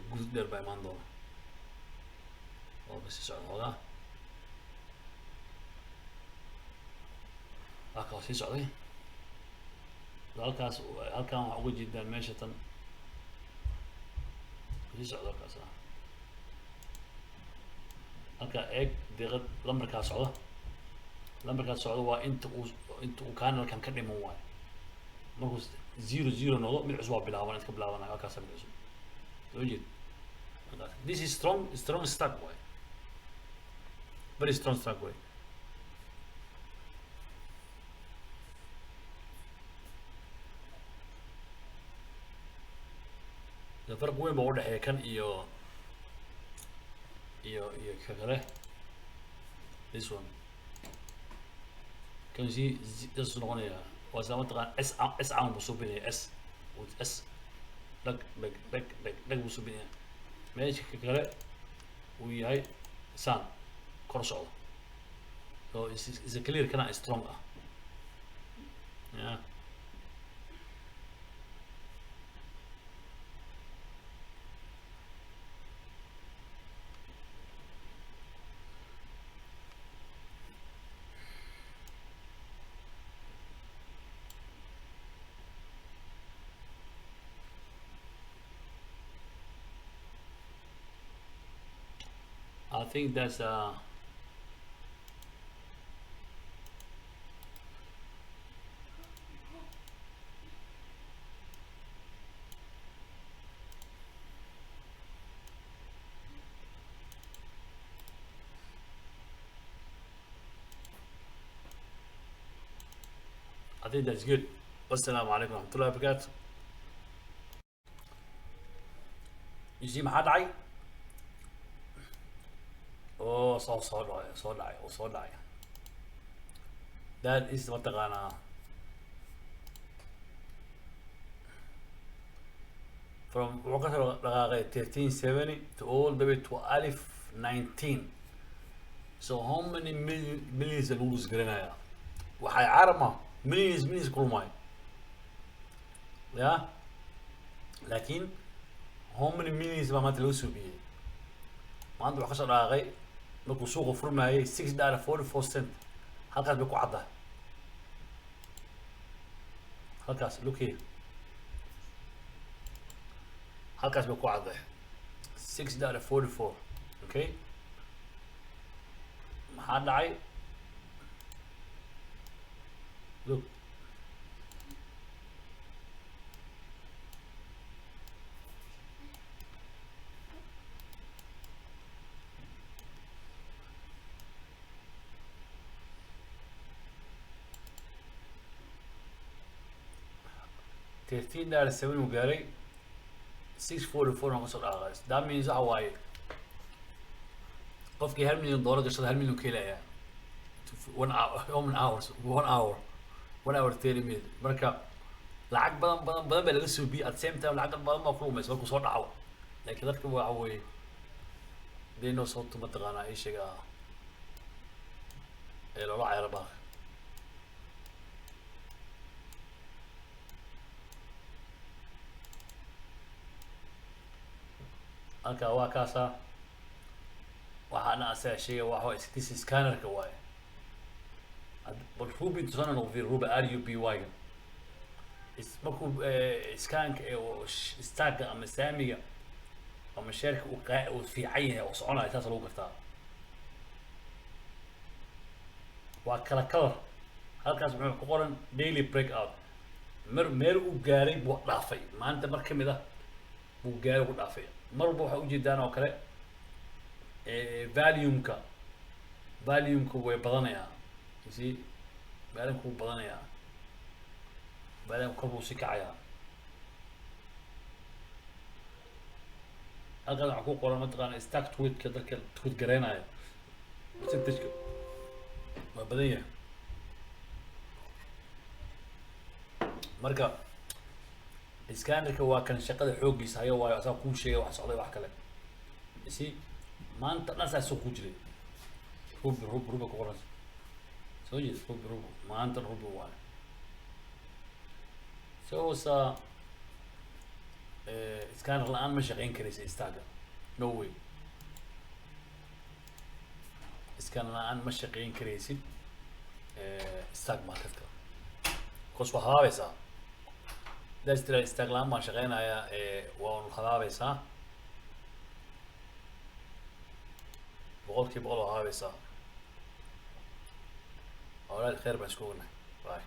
guud dheer baa imaan doona oo ka sii socda xoogaa. Waa kao sii socday halkaas. Halkan waxaa uga jeedaan meesha tan sii socda halkaas ah. Halkaa eeg, deeqad lambarkaa socda, lambarkaa socda waa inta uu candlekan ka dhiman waayo. Markuu 00 noqdo, mid cusub waa bilaaban, iska bilaabanaya halkaasa mid cusub soo jeed. This is strong, strong stock waay, very strong stock waay. De farq weyn baa udhexeeya kan iyo ka kale. This one kan si saasuu noqonayaa, waa isla mataqaan S S camal buu suubinaya, S S Dhag dhag dhag dhag dhag buu subinayaa. Meesha ka kale uu yahay saan kor socdo. So it's a clear kana strong ah. Yeah. I think that's I think that's good. Wassalamu alaikum warahmatullahi wabarakatuh. You see maxaa dhacay? Oo soo dhacay, soo dhacay, oo soo dhacay. That is mataqaanaa from wuxuu ka soo dhaqaaqay 1370 to all the way to alif 19. So how many millions lagu lose garanayaa? Waxay carama millions millions kulmay. Yeah, laakiin how many millions baa maanta lagu suubiyey? Maanta wuxuu ka soo dhaqaaqay markuu suuqa furmayay $6.44. Halkaas bay ku caddahay. Halkaas, look here, halkaas bay ku caddahay $6.44. Okay, maxaa dhacay? Look, $13.7 uu gaaray, 6.44 aan kasoo dhaqaaqay. That means waxa waaye qofkii $1 million gashada 1 million ka helayaa 1 hour, 1 hours, 1 hour, 1 hour 30 minutes. Marka lacag badan badan badan baa laga suubiyey. At the same time lacag badan baa ku lumaysa markuu soo dhaco, laakiin dadka waxa weeye dee noo sababto mataqaanaa ii sheega ee loola cayaro baa. Halka waa kaasaa waxaana asaga sheegay waxa waaye this is scannerka waaye. Bal Ruby tusana noqo fiir Ruby R U B Y ga is markuu scanka ee stacka ama saamiga ama shareka uu uu fiican yahay oo soconayo, saas lagu gartaa. Waa kala color. Halkaas muxuu ku qoran? Daily breakout. Mar meel uu gaaray buu dhaafay maanta, mar kamid ah buu gaaray ku dhaafay. Mar walba waxaa ujeedaan oo kale volume-ka way badanayaa. You see, volume-ka wuu badanayaa, volume kor buu sii kacayaa. Halkaas waxaa ku qoran mataqaana stack tweetka, dadka tweet gareynaya percentage-ka waa badan yahay. Marka scannerka waa kan shaqada xooggiisa hayo, waayo asaa kuu sheegay wax socday wax kale. You see, maanta dhan saa suuq ku jiray. Ruby ruby ruby ku qoran, soo jeed, ruby ruby maanta ruby waayo. So sa scanner la-aan ma shaqeyn karaysa stacka, no way. Scanner la-aan ma shaqeyn karaysid stock marketka, because waa habaabaysaa. Hadaad tira stock la-aan baan shaqeynayaa, waa un habaabaysaa, 100% waa habaabaysaa. Awlaad khayr baan isku ognahay. Bye.